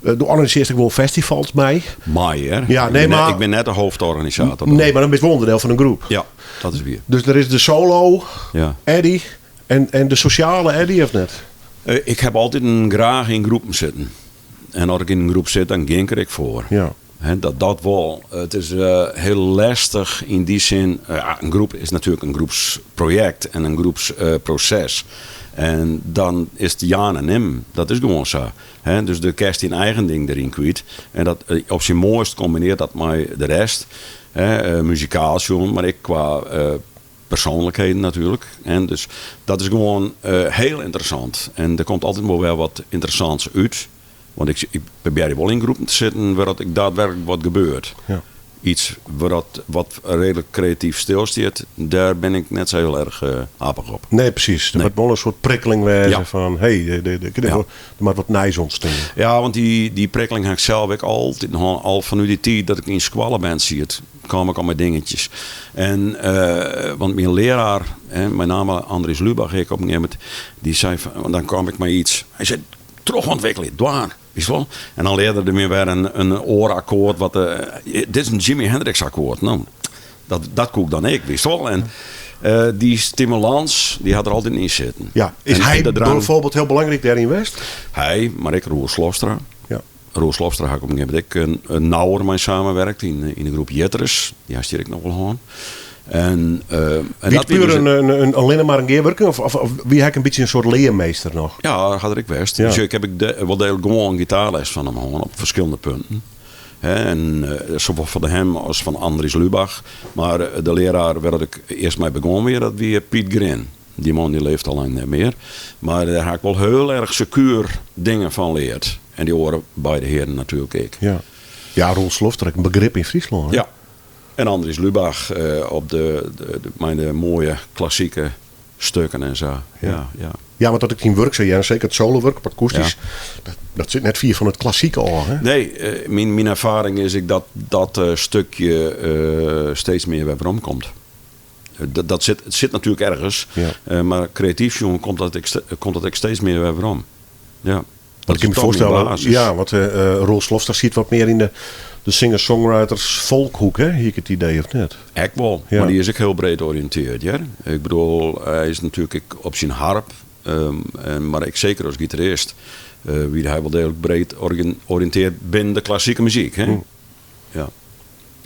Eh, do organisearrest ek wol festivals mei. Mei, hè? Ja, Ik nee, bin net- mar- ik bin net de hoofdorganisator. dan. Nee, mar dan bist wol ûnderdiel fan in groep. Ja, dat is wier. Dus der is de solo Ja. Eddie en, en de sosjale Eddie, of net? Eh, ik ha altyd graach yn groepen sitten. En as ik yn in groep sit, dan gean ik der ek foar. Ja. Hè, dat, dat wol. It is eh, hiel lestich yn dy sin. Eh, ja, in groep is natuerlik in groepsprojekt en in groepsproses. En dan is it jaan en nimmen. Dat is gewoan sa. Hè, dus do kinst dyn eigen ding deryn kwyt. En dat, eh, op syn moaist kombinearret dat mei de rest. Hè, eh, muzikaal sjoen, mar ek kwa eh, persoanlikheden natuerlik. En dus dat is gewoan eh, hiel ynteressant. En der komt altyd wol wer wat ynteressants út. Want ik, ik probearje wol yn groepen te sitten wêr't ek daadwerklik wat gebeurt. Ja. Iets wat, wat redelijk kreatyf stilstiet, dêr bin ik net sa hiel erch happich op. Nee, presys. Der Nee. moat wol in soart prikkeling wêze Ja. fan hey, der Ja. moat wat nijs ûntstean. Ja, want dy, dy prikkeling ha ik sels ek altyd hân. Al fanút dy tiid dat ik yn skoalle ben siet, kaam ik al mei dingetjes. En, eh, want myn learaar, hè, mei namme Andries Lubach, ek op in gegeven momint, dy sei fan, want dan kaam ik mei iets. Hy sei, trochûntwikkelje, dwaan. Witst wol? En dan learde er my wer in, in oar akkoard. Wat, eh, dit is in Jimi Hendrix akkoard. No, dat, dat koe ik dan ek, witst wol? En eh, dy stimulans, dy hat der altyd yn sitten. Ja. Is En- hy en de drang- bijvoorbeeld heel belangrijk dêryn west? Hy, mar ek Roel Slofstra. Ja. Roel Slofstra ha ik op in gegeven momint ek in, nauwer mei samenwerkt yn, yn de groep Jitterus. Dy hast hjir ek noch wol hân. En, eh, en Wie het wie puur dus in, in, in, allinne mar in gearwurking? Of, of, of wie hy in bytsje in soart learmeester noch? Ja, dat hat er ek west. Ja. Dus ik heb ik de, wol degelijk gewoan gitaarles fan him hân op ferskillende punten. Hè, en eh, sawol fan him as fan Andries Lubach. Mar eh, de learaar wêr't ik earst mei begûn wie, dat wie Piet Grin. Dy man dy leeft al lang net mear. Mar dêr ha ik wol hiel erch sekuer dingen fan leard. En dy oare beide hearen natuerlik ek. Ja. Ja, Roel Slofstra, in begrip yn Fryslân. hè? Ja. En Andries Lubach eh, op de, de, de, mei de moaie klassike stukken en sa. Ja, ja. Ja, want as ik dyn wurk sa hear, seker it solowurk op akoestysk, dat, dat sit net fier fan it klassike ôf. Hè? Nee, eh, myn, myn erfaring is ek dat dat eh, stukje eh, steeds mear wer weromkomt. Eh, Dat, dat sit, it sit natuerlik ergens, Ja. eh, mar kreatyf sjoen komt dat ek, ste- komt dat ek steeds mear wer werom. Ja. Dat Dat ik kan is me toch myn foarstelle. basis. Ja, want eh eh, Roel Slofstra sit wat mear yn de, de singer-songwriters folkhoek, hè? Hie ik it idee of net? Ek wol, Ja. mar dy is ek hiel breed oriïntearre. Ja? Ik bedoel, hy is natuerlik ek op syn harp, ehm, en, mar ek seker as gitarist, eh, wie hy wol degelijk breed oriïntearre binnen de klassike muzyk. Hè? Ja.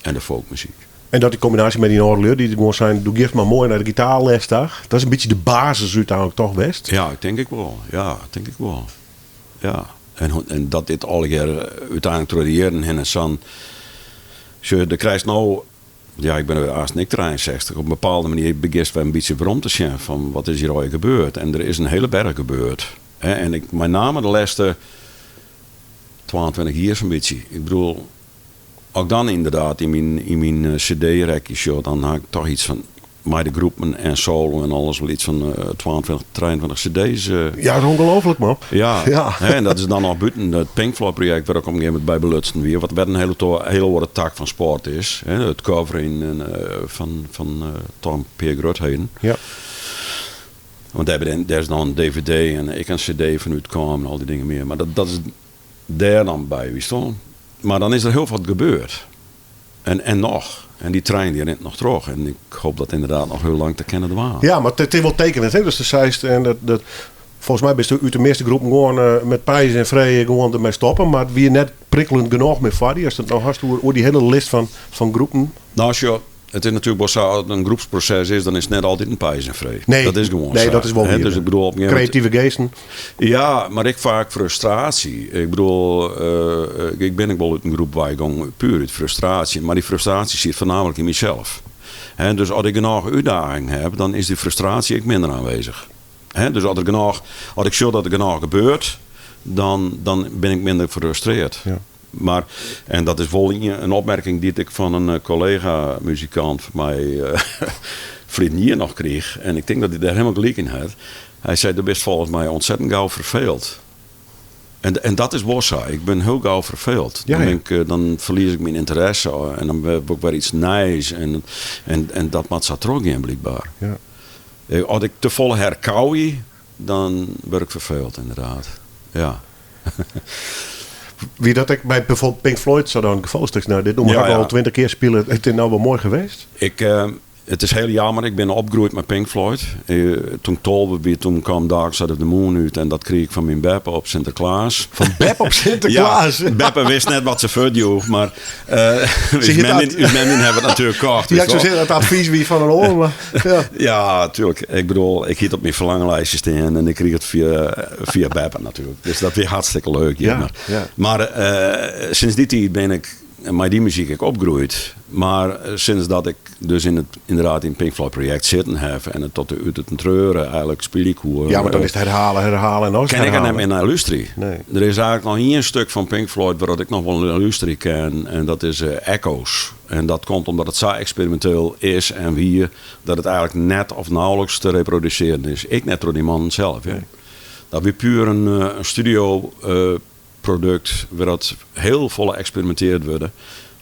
En de folkmuzyk. En dat dy kombinaasje mei dyn âldelju, dy't gewoan seinen, do giest mar moai nei de gitaarles ta. Dat is in bytsje de basis úteinlik toch west? Ja, ik tink ek wol. Ja, tink ik wol. Ja. En, hoe- en dat dit allegear úteinlik troch de jierren hinne sa'n... Sjoch, do krijst no... Ja, ik bin wer aanst ek 63. Op in bepaalde manier begjinst wer in bytsje werom te sjen fan wat is hjir allegear gebeurd. En der is in hiele berch gebeurd. Hè, en ik, mei name de lêste 22 jier sa'n bytsje. Ik bedoel, as ik dan ynderdaad yn myn, yn myn eh, cd-rekje sjoch, dan ha ik toch iets fan mei de groepen en solo en alles wol iets fan eh, 22, 23 cd's. eh. Ja, dat is ongelooflijk, man. Ja, Ja. Hè, en dat is dan noch bûten it Pink Floyd projekt wêr't ik op in gegeven momint by belutsen wie. Wat wer in hiele, to- hiele oare tak fan sport is. Hè, it covering en, eh, fan, fan eh, toch in pear grutheden. Ja. Want dêr, bin- dêr is dan in dvd en ek in cd fan útkaam en al dy dingen mear. Mar dat, dat is dêr dan by, witst wol. Mar dan is der hiel wat gebeurd. En, en noch. En dy trein dy rint noch troch. En ik hoopje dat ynderdaad noch hiel lang te kinnen dwaan. Ja, mar it is wol tekenjend, hè? Dus do seist, en dat, dat, folgens my bist út de measte groepen gewoan eh, mei peis en free gewoan dermei stoppe, mar it wie net prikkeljend genôch mear foar dy. Ast it no hast oer, oer dy hiele list fan, fan groepen. No, as jo, it is natuerlik wol sa, as it in groepsproses is, dan is it net altyd in peis en free. Nee, dat is gewoan nee, sa. dat is wol Hè, wier. dus ik bedoel, op in gegeven momint- Kreative geasten. Ja, mar ek faak frustraasje. Ik bedoel, eh, ik bin ek wol út in groep weigien, puer út frustraasje. Mar dy frustraasje sit foarnaamlik yn mysels. Hè, dus as ik genôch útdaging ha, dan is dy frustraasje ek minder oanwêzich. Hè, dus as, der genôch, as ik sjoch dat der genôch gebeurt, dan, dan bin ik minder frustrearre. Ja. Mar, en dat is wol in opmerking dy't ik fan in eh, kollega-muzikant fan my eh ferline jier noch krige. En ik tink dat hy dêr hielendal gelyk yn hat. Hy sei, do bist folgens my ontzettend gau ferfeeld. En, en dat is wol sa. Ik bin hiel gau ferfeeld. Ja, dan, ja. bin ik, eh, dan ferlies ik myn ynteresse en dan wol ik wer iets nijs. En, en, en dat moat sa trochgean, blykber. Ja. Eh, As ik te folle herkauwe, dan wurd ik ferfeeld, ynderdaad. Ja. Wie dat ek by byfoarbyld Pink Floyd sa dan gefal is, no, dit nûmer Ja, ha ik ja. al 20 kear spile. It is no wol moai west. Ik, eh, it is hiel jammer, ik bin opgroeid mei Pink Floyd. Eh, doe't ik 12 wie, doe kaam Dark Side of the Moon út en dat krige ik fan myn beppe op Sinteklaas. Fan beppe op Sinteklaas? Ja, beppe wist net wat se fuortjoech, mar uh, Zie je dat? ús mem hawwe it natuerlik kocht. Ja, ik witst soe wol. sizze dat it advys wie fan in oar, mar ja. Ja, natuerlik. Ik bedoel, ik hie it op myn ferlanglistje stean en ik krige it fia, fia beppe natuerlik. Dus dat wie hartstikke leuk. Ja, Ja, mar ja. mar eh, sûnt dy tiid bin ik mei dy muzyk ek opgroeid. Mar eh, sûnt dat ik dus yn it, ynderdaad yn Pink Floyd projekt sitten ha en it tot út it treuren eigentlik spylje koe. Ja, mar dan is it werhelje, werhelje en noch Kin ik der net werhelje. mear nei lústerje. Nee. Der is eigentlik noch ien stik fan Pink Floyd wêr't ik noch wol nei lústerje kin en dat is eh, Echoes. En dat komt omdat it sa eksperiminteel is en wie dat it eigentlik net of nauwelijks te reprodusearjen is. Ek net troch dy mannen sels. Ja. Dat wie puer in eh, studio eh, produkt wêr't hiel folle eksperiminteard wurde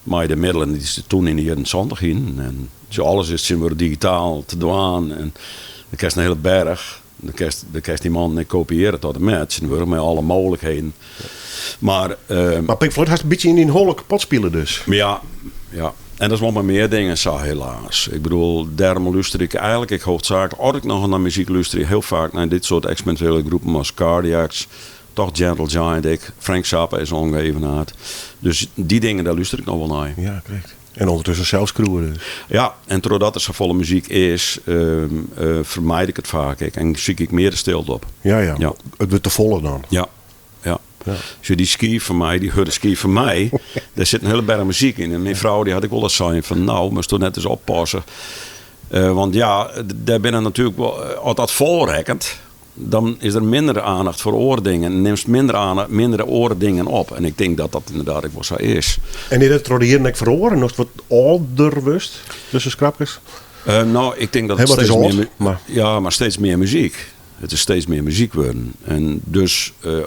mei de middelen dy't se toen yn de jierren 70 hienen. En tsjin alles is tsjintwurdich digitaal te dwaan en dan krijst in hiele berch. Dan kinst, dan kinst dy mannen ek kopiearje tot en met tsjintwurdich mei alle mooglikheden. Mar, uh, mar Pink Floyd hast in bytsje yn dyn holle kapot spile dus. Ja, ja. En dat is wol mei mear dingen sa helaas. Ik bedoel, dêrom lúster ik eigentlik ek hoofdzaaklik, as ik noch nei muzyk lústerje, hiel faak nei dit soart eksperimintele groepen as Cardiacs, toch Gentle Giant ek, Frank Zappa is ongeëvenaard. Dus dy dingen, dêr lúster ik noch wol nei. Ja, krekt. En ûndertusken sels skriuwe dus. Ja, en trochdat der safolle muzyk is, fermijd ik it faak ek en syk ik mear de stilte op. Ja, ja. Ja. It wurdt te folle dan. Ja, ja. Ja. Sjoch, dy skiif fan my, dy hurde skiif fan my, dêr sit in hiele berch muzyk yn. En myn frou dy hat ek wolris sein fan, no, moatsto net ris oppasse. Want ja, dêr binne natuerlik wol, as dat fol rekket, dan is der minder aandacht foar oare dingen en nimst minder aandacht, minder oare dingen op. En ik tink dat dat ynderdaad ek wol sa is. En is dat troch de jierren ek feroare, no'tst wat âlder wurdst, tusken skrapkes? Uh, no, ik tink dat it steeds mear, maar. Ja, mar steeds mear muzyk. It is steeds mear muzyk wurden. En dus uh,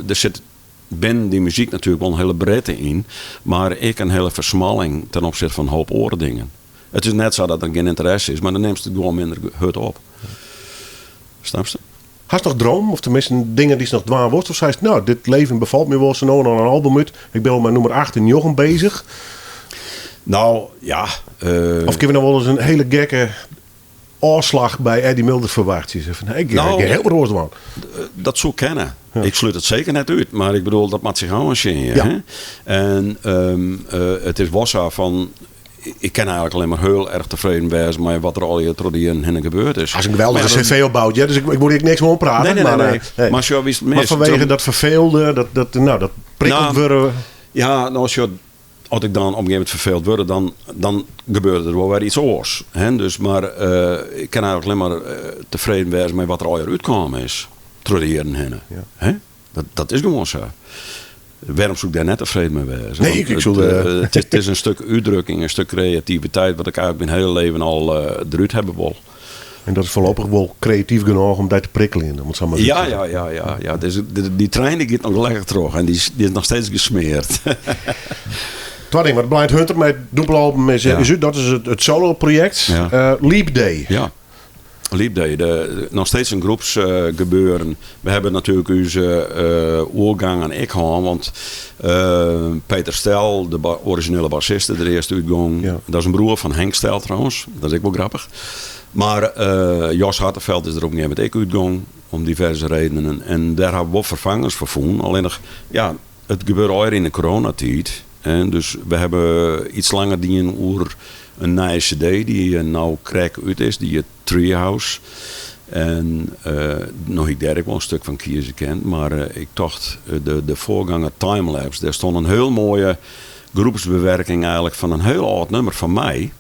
der sit binnen dy muzyk natuerlik wol in hiele breedte yn, mar ek in hiele fersmalling ten opsichte fan in hoop oare dingen. It is net sa dat der gjin ynteresse is, mar dan nimst it gewoan minder hurd op. Snapst? Hast noch dromen, of teminsten dingen dy'tst noch dwaan wolst? Of seist, no, dit leven befalt my wol, sa no en dan in album út. Ik bin al mei nûmer 8 en 9 bezich. No, ja. Uh, of kinne we noch wolris in hiele gekke ôfslach by Eddie Mulder ferwachtsje? Fan, hey, ik no, hiel wat oars dwaan. Dat soe kinne. Ja. Ik slút it seker net út, mar ik bedoel, dat moat sich oantsjinje. Ja. Hè? En um, uh, it is wol sa fan, ik kin eigentlik allinne mar hiel erch tefreden wêze mei wat der allegear troch de jierren hinne gebeurd is. Hast in geweldige cv opboud, ja, dus ik, ik wol hjir niks oan prate. Nee, nee, nee, maar, nee. nee. Mar sjoch, witst mar fanwege dat ferfeelde, dat, dat, no, dat prikkeld nou, wurde. Ja, no, sjoch, as ik dan op in gegeven momint ferfeeld wurde, dan, dan gebeurt der wol wer iets oars. Hè? Dus, mar uh, ik kin eigentlik allinne mar uh, tefreden wêze mei wat der allegear útkaam is troch de jierren hinne. Ja. Hè? Dat, dat is gewoan sa. Wêrom soe ik dêr net tefreden mei wêze? Nee, ik soe, it, it is in stik útdrukking, in stik kreativiteit, wat ik eigentlik myn hiele leven al uh, derút hawwe wol. En dat is foarlopich wol kreatyf genôch om dy te prikkeljen, om it sa mar ja, ja, ja, ja, ja. Dus, dy trein dy giet noch lekker troch en dy is, dy is noch steeds gesmeard. Twa dingen, want Blind Hunter mei it dûbelalbum is, ja. is út, dat is it, it solo-projekt. Ja. Uh, Leap Day. Ja. Leap Day, de, noch steeds in groepsgebeuren. We hawwe natuerlik ús uh, oergangen ek hân, want uh, Peter Stel, de ba orizjinele bassist, is der earst útgong. Ja. Dat is in broer fan Henk Stel trouwens, dat is ek wol grappich. Mar uh, Jos Harteveld is der op in gegeven momint ek útgong, om diverse redenen. En dêr hawwe we wol ferfangers foar fûn. Allinnich, ja, it gebeurde allegear yn de coronatiid. En dus we hawwe iets langer dien oer in nije cd dy't no krekt út is, dy hjit Treehouse. En uh, no hie ik dêr ek wol in stik fan kieze kind, mar uh, ik tocht de, de foargonger Timelapse, dêr stond in hiel moaie groepsbewerking eigentlik fan in hiel âld nûmer fan my.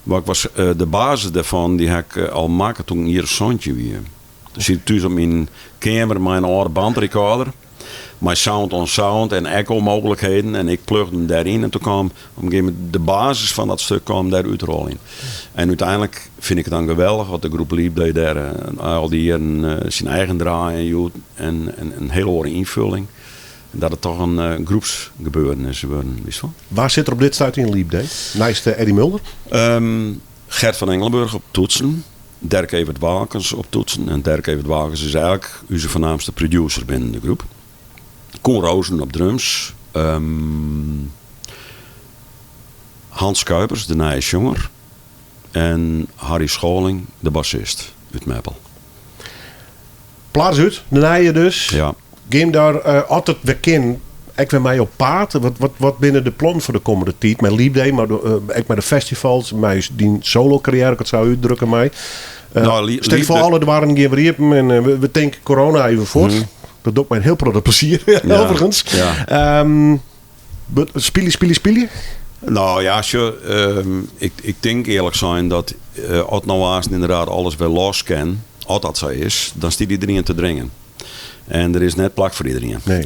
Mar ik was, uh, de basis dêrfan dy ha ik al makke toen ik in jier of 17 wie. Toen siet ik thús op myn keamer mei in âlde bandrecorder. Mei sound on sound en echo mooglikheden. En ik plugde him dêryn en toen kaam op in gegeven momint de basis fan dat stik kaam dêr útroljen. En úteinlik fyn ik it dan geweldich dat de groep Leap Day dêr al dy jierren syn eigen draai yn jout en in hiel oare ynfulling. En dat it toch in groepsgebeuren is wurden, witst wol. Wa sit der op dit stuit yn Leap Day? Neist Eddie Mulder? Gert van Engelenburg op toetsen. Dirk Evert Waalkens op toetsen. En Dirk Evert Waalkens is eigentlik ús foarnaamste producer binnen de groep. Koen Rozen op drums. Um, Hans Kuipers, de nije sjonger. En Harry Scholing, de bassist út Meppel. Plaat is út, de nije dus. Ja. Gean dêr, uh, as it wer kin, ek wer mei op paad? Wat, wat, wat binne de plannen foar de kommende tiid? Mei Leap Day, mar uh, ek mei de festivals, mei dyn solo-karriêre, ik it sa útdrukke mei. Uh, Nou, stel foar alle doarren gean wer iepen en we, we tinke corona even fuort. Mm. Dat docht my in hiel protte plezier, ja. overigens. Ja. Um, spylje, spylje, spylje? No ja, sjoch, um, ik, ik tink earlik sein dat uh, as no aanst ynderdaad alles wer los kin, as dat sa is, dan stiet iderien te dringen. En der is net plak foar iderien. Nee.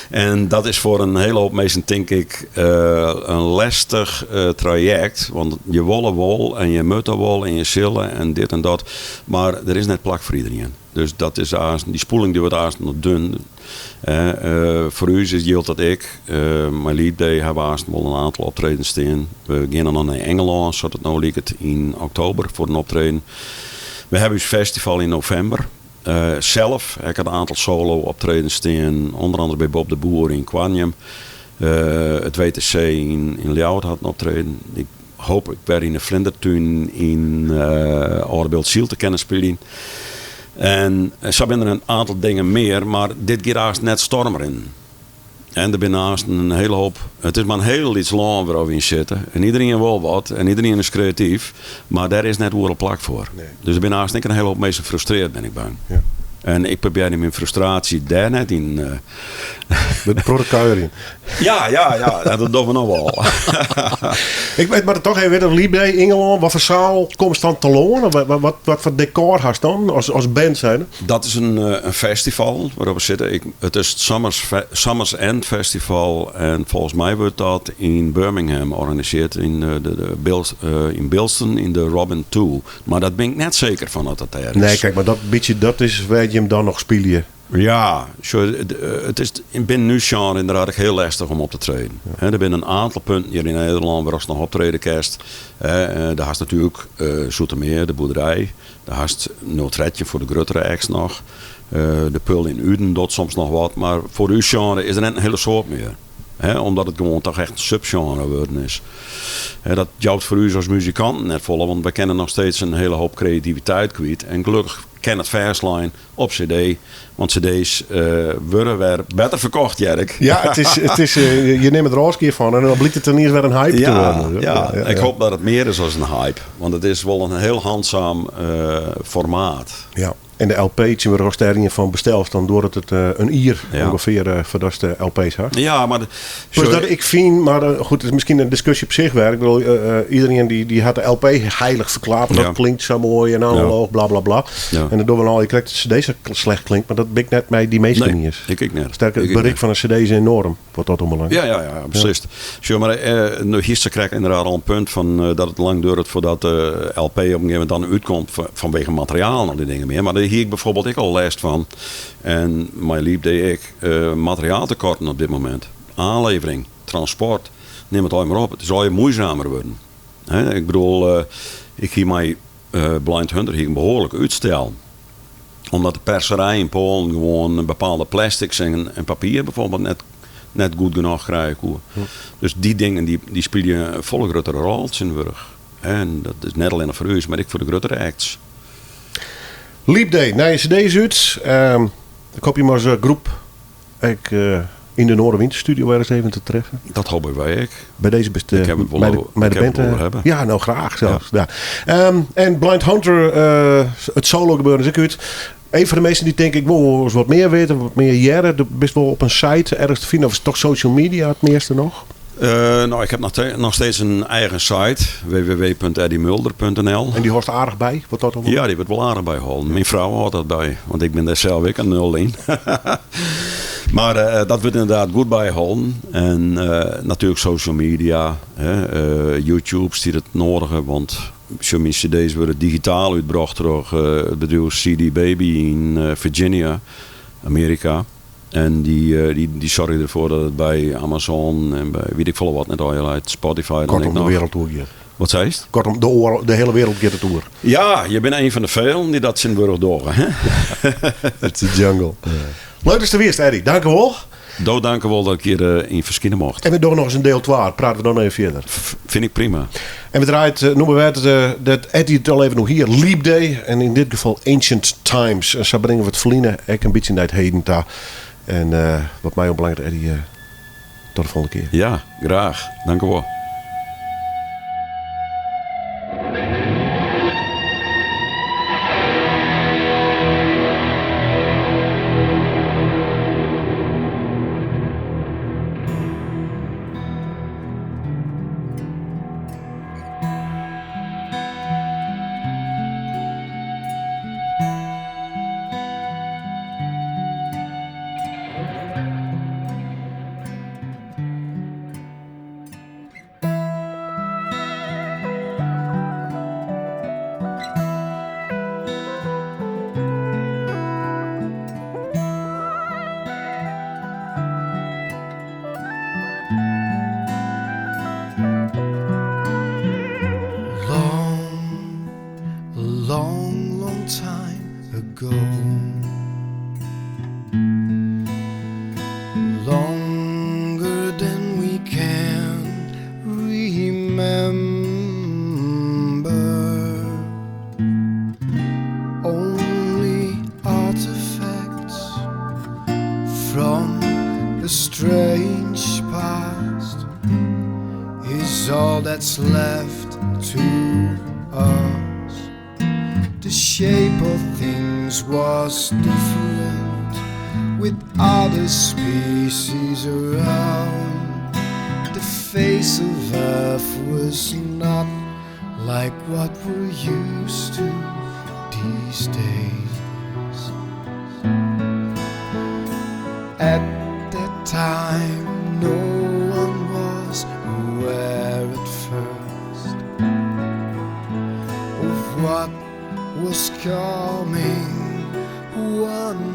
En dat is foar in hiele hoop minsken, tink ik, in lestich trajekt. Want je wolle wol en je moatte wol en je sille en dit en dat. Mar der is net plak foar iderien. Dus dat is aanst, dy spoeling dy wurdt aanst noch dun. Foar ús is, jildt dat ek. Mei Leap Day hawwe we aanst wol in oantal optredens stean. We geane noch nei Engelân, sa't it no liket, yn oktober foar in optreden. We hawwe ús festival yn novimber. Sels ha ik in oantal solo-optredens stean, ûnder andere by Bob de Boer yn Koarnjum. It WTC yn Ljouwert hat in optreden. Ik hoop ek wer yn de Vlindertún yn Aldebiltsyl te kinnen spyljen. En sa binne der in oantal dingen mear, mar dit giet aanst net stormrinnen. En der binne aanst in hiele hoop. It is mar in hiel lyts lân wêr't we yn sitte. En iderien wol wat en iderien is kreatyf, mar dêr is net oeral plak foar. Dus der binne aanst ek in hiele hoop minsken frustrearre, bin ik bang. Ja. En ik probearje myn frustraasje dêr net yn. De protte kuierjen. Ja, ja, ja, dat dogge we noch wol. Ik moat it toch even witte, Leap Day, Ingelân, wat foar saal komst dan telâne? Wat, wat, wat foar dekor hast dan as band zijnde? Dat is in festival wêrop we sitte. Ik, it is it Summers, Summers End Festival en folgens my wurdt dat yn Birmingham organisearre yn de, de, yn Bilston yn de Robin 2. Mar dat bin ik net seker fan dat dat dêr is. Nee, kijk, mar dat bytsje, dat is wêr't jim dan noch spylje. Ja, sjoch, it is binnen ús sjenre ynderdaad ek hiel lestich om op te treden. Der binne in oantal punten hjir yn Nederlân wêr'tst noch optrede kinst. Dêr hast natuerlik Zoetermeer, de boerderij. Dêr hast 013 foar de gruttere acts noch. De Pul yn Uden docht soms noch wat, mar foar ús sjenre is der net in hiele soad mear. Omdat it gewoan toch echt in subsjenre wurden is. Dat jout foar ús as muzikanten net folle, want wy kinne noch steeds in hiele hoop kreativiteit kwyt. En gelokkich kin it fêstlein op CD, want CD's wurde wer better ferkocht, hear ik. Ja, it is, je nimme der ôfskie fan en dan blykt it yniens wer in hype te wurden. Ja, ik hoop dat it mear is as in hype, want it is wol in hiel handzaam formaat. Ja. En de LP, tsjintwurdich ast dêr ien fan bestelst, dan duorret it in jier ûngefear foardatst de LP's hast. Ja, mar. Dus dat ik fyn, mar goed, it is miskien in diskusje op sich wer. Ik bedoel, iderien dy hat de LP heilich ferklearre, want dat klinkt sa moai en analooch, bla bla bla. En dan dogge we al krekt dat de CD sa slecht klinkt, mar dat bin ik net mei dy minsken Nee, iens. ik ek net. Sterker, Ik it ek berik net. fan in CD is enoarm, wat dat oanbelanget. Ja, ja, ja, beslist. Sjoch, mar no hiest krekt ynderdaad al in punt fan dat it lang duorret foardat de LP op in gegeven momint dan útkomt fanwege materiaal en al dy dingen mear. Mar dêr hie ik bijvoorbeeld ek al lêst fan. En mei Leap Day ek, materiaaltekorten op dit momint. Aanlevering, transport, nim it allegear mar op. It is allegear muoisamer wurden. Hè, ik bedoel, ik hie mei Blind Hunter hie ik in behoarlik útstel. Omdat de perserij yn Poalen gewoan bepaalde plastics en papier bijvoorbeeld net goed genôch krije koe. Dus dy dingen dy spylje in folle gruttere rol tsjintwurdich. En dat is net allinnich foar ús, mar ek foar de gruttere acts. Leap Day, nije CD is út. Ik hoopje jim as groep ek yn de Noardewyn studio wer ris even te treffen. Dat hoopje wy ek. By dizze best, Ik heb het wel mei de, over- mei de ik heb het band, wel over hebben. Ja, nou graach zelfs. Ja. En Blind Hunter, it solo gebeuren is ek út. Even foar de minsken dy't tinke, ik wol wol ris wat mear witte, wat mear hearre. Do bist wol op in site ergens te finen, of is it toch social media it measte noch? Nou, ik heb nog steeds in eigen site, www.eddiemulder.nl. En dy hâldst aardich by, wat dat dan? Ja, dy wurdt wol aardich byholden. Myn frou hâldt dat by, want ik bin dêr sels ek in nul yn. Mar dat wurdt ynderdaad goed byholden. En natuerlik social media, hè, YouTube stiet it nedige, want sjoch, myn cd's wurde digitaal útbrocht troch it bedriuw CD Baby yn Virginia, Amearika. En dy soargje derfoar dat it by Amazon en by wit ik folle wat net allegear leit, Spotify dan Kortom, ek de noch. wereld oer giet. Wat seist? Kortom, de hiele wereld giet it oer. Ja, je binne ien fan de felen dy't dat tsjintwurdich dogge. Hè? It's a jungle. Leuk datst der wiest, Eddie. Dankewol. Do dankewol dat ik hjir yn ferskine mocht. En we dogge noch ris in diel 2, prate we dan even fierder. Fyn ik prima. En we draaien, noemen we het, dat Eddie it al even noch hier, Leap Day. En yn dit gefal Ancient Times. En sa bringe we it ferline ek in bytsje nei it heden ta. En wat my oanbelanget, Eddie, tot de folgjende kear. Ja, graach. Dankewol. strange past is all that's left to us. The shape of things was different with other species around. The face of Earth was not like what we're used to these days. At that time, no one was aware at first of what was coming. One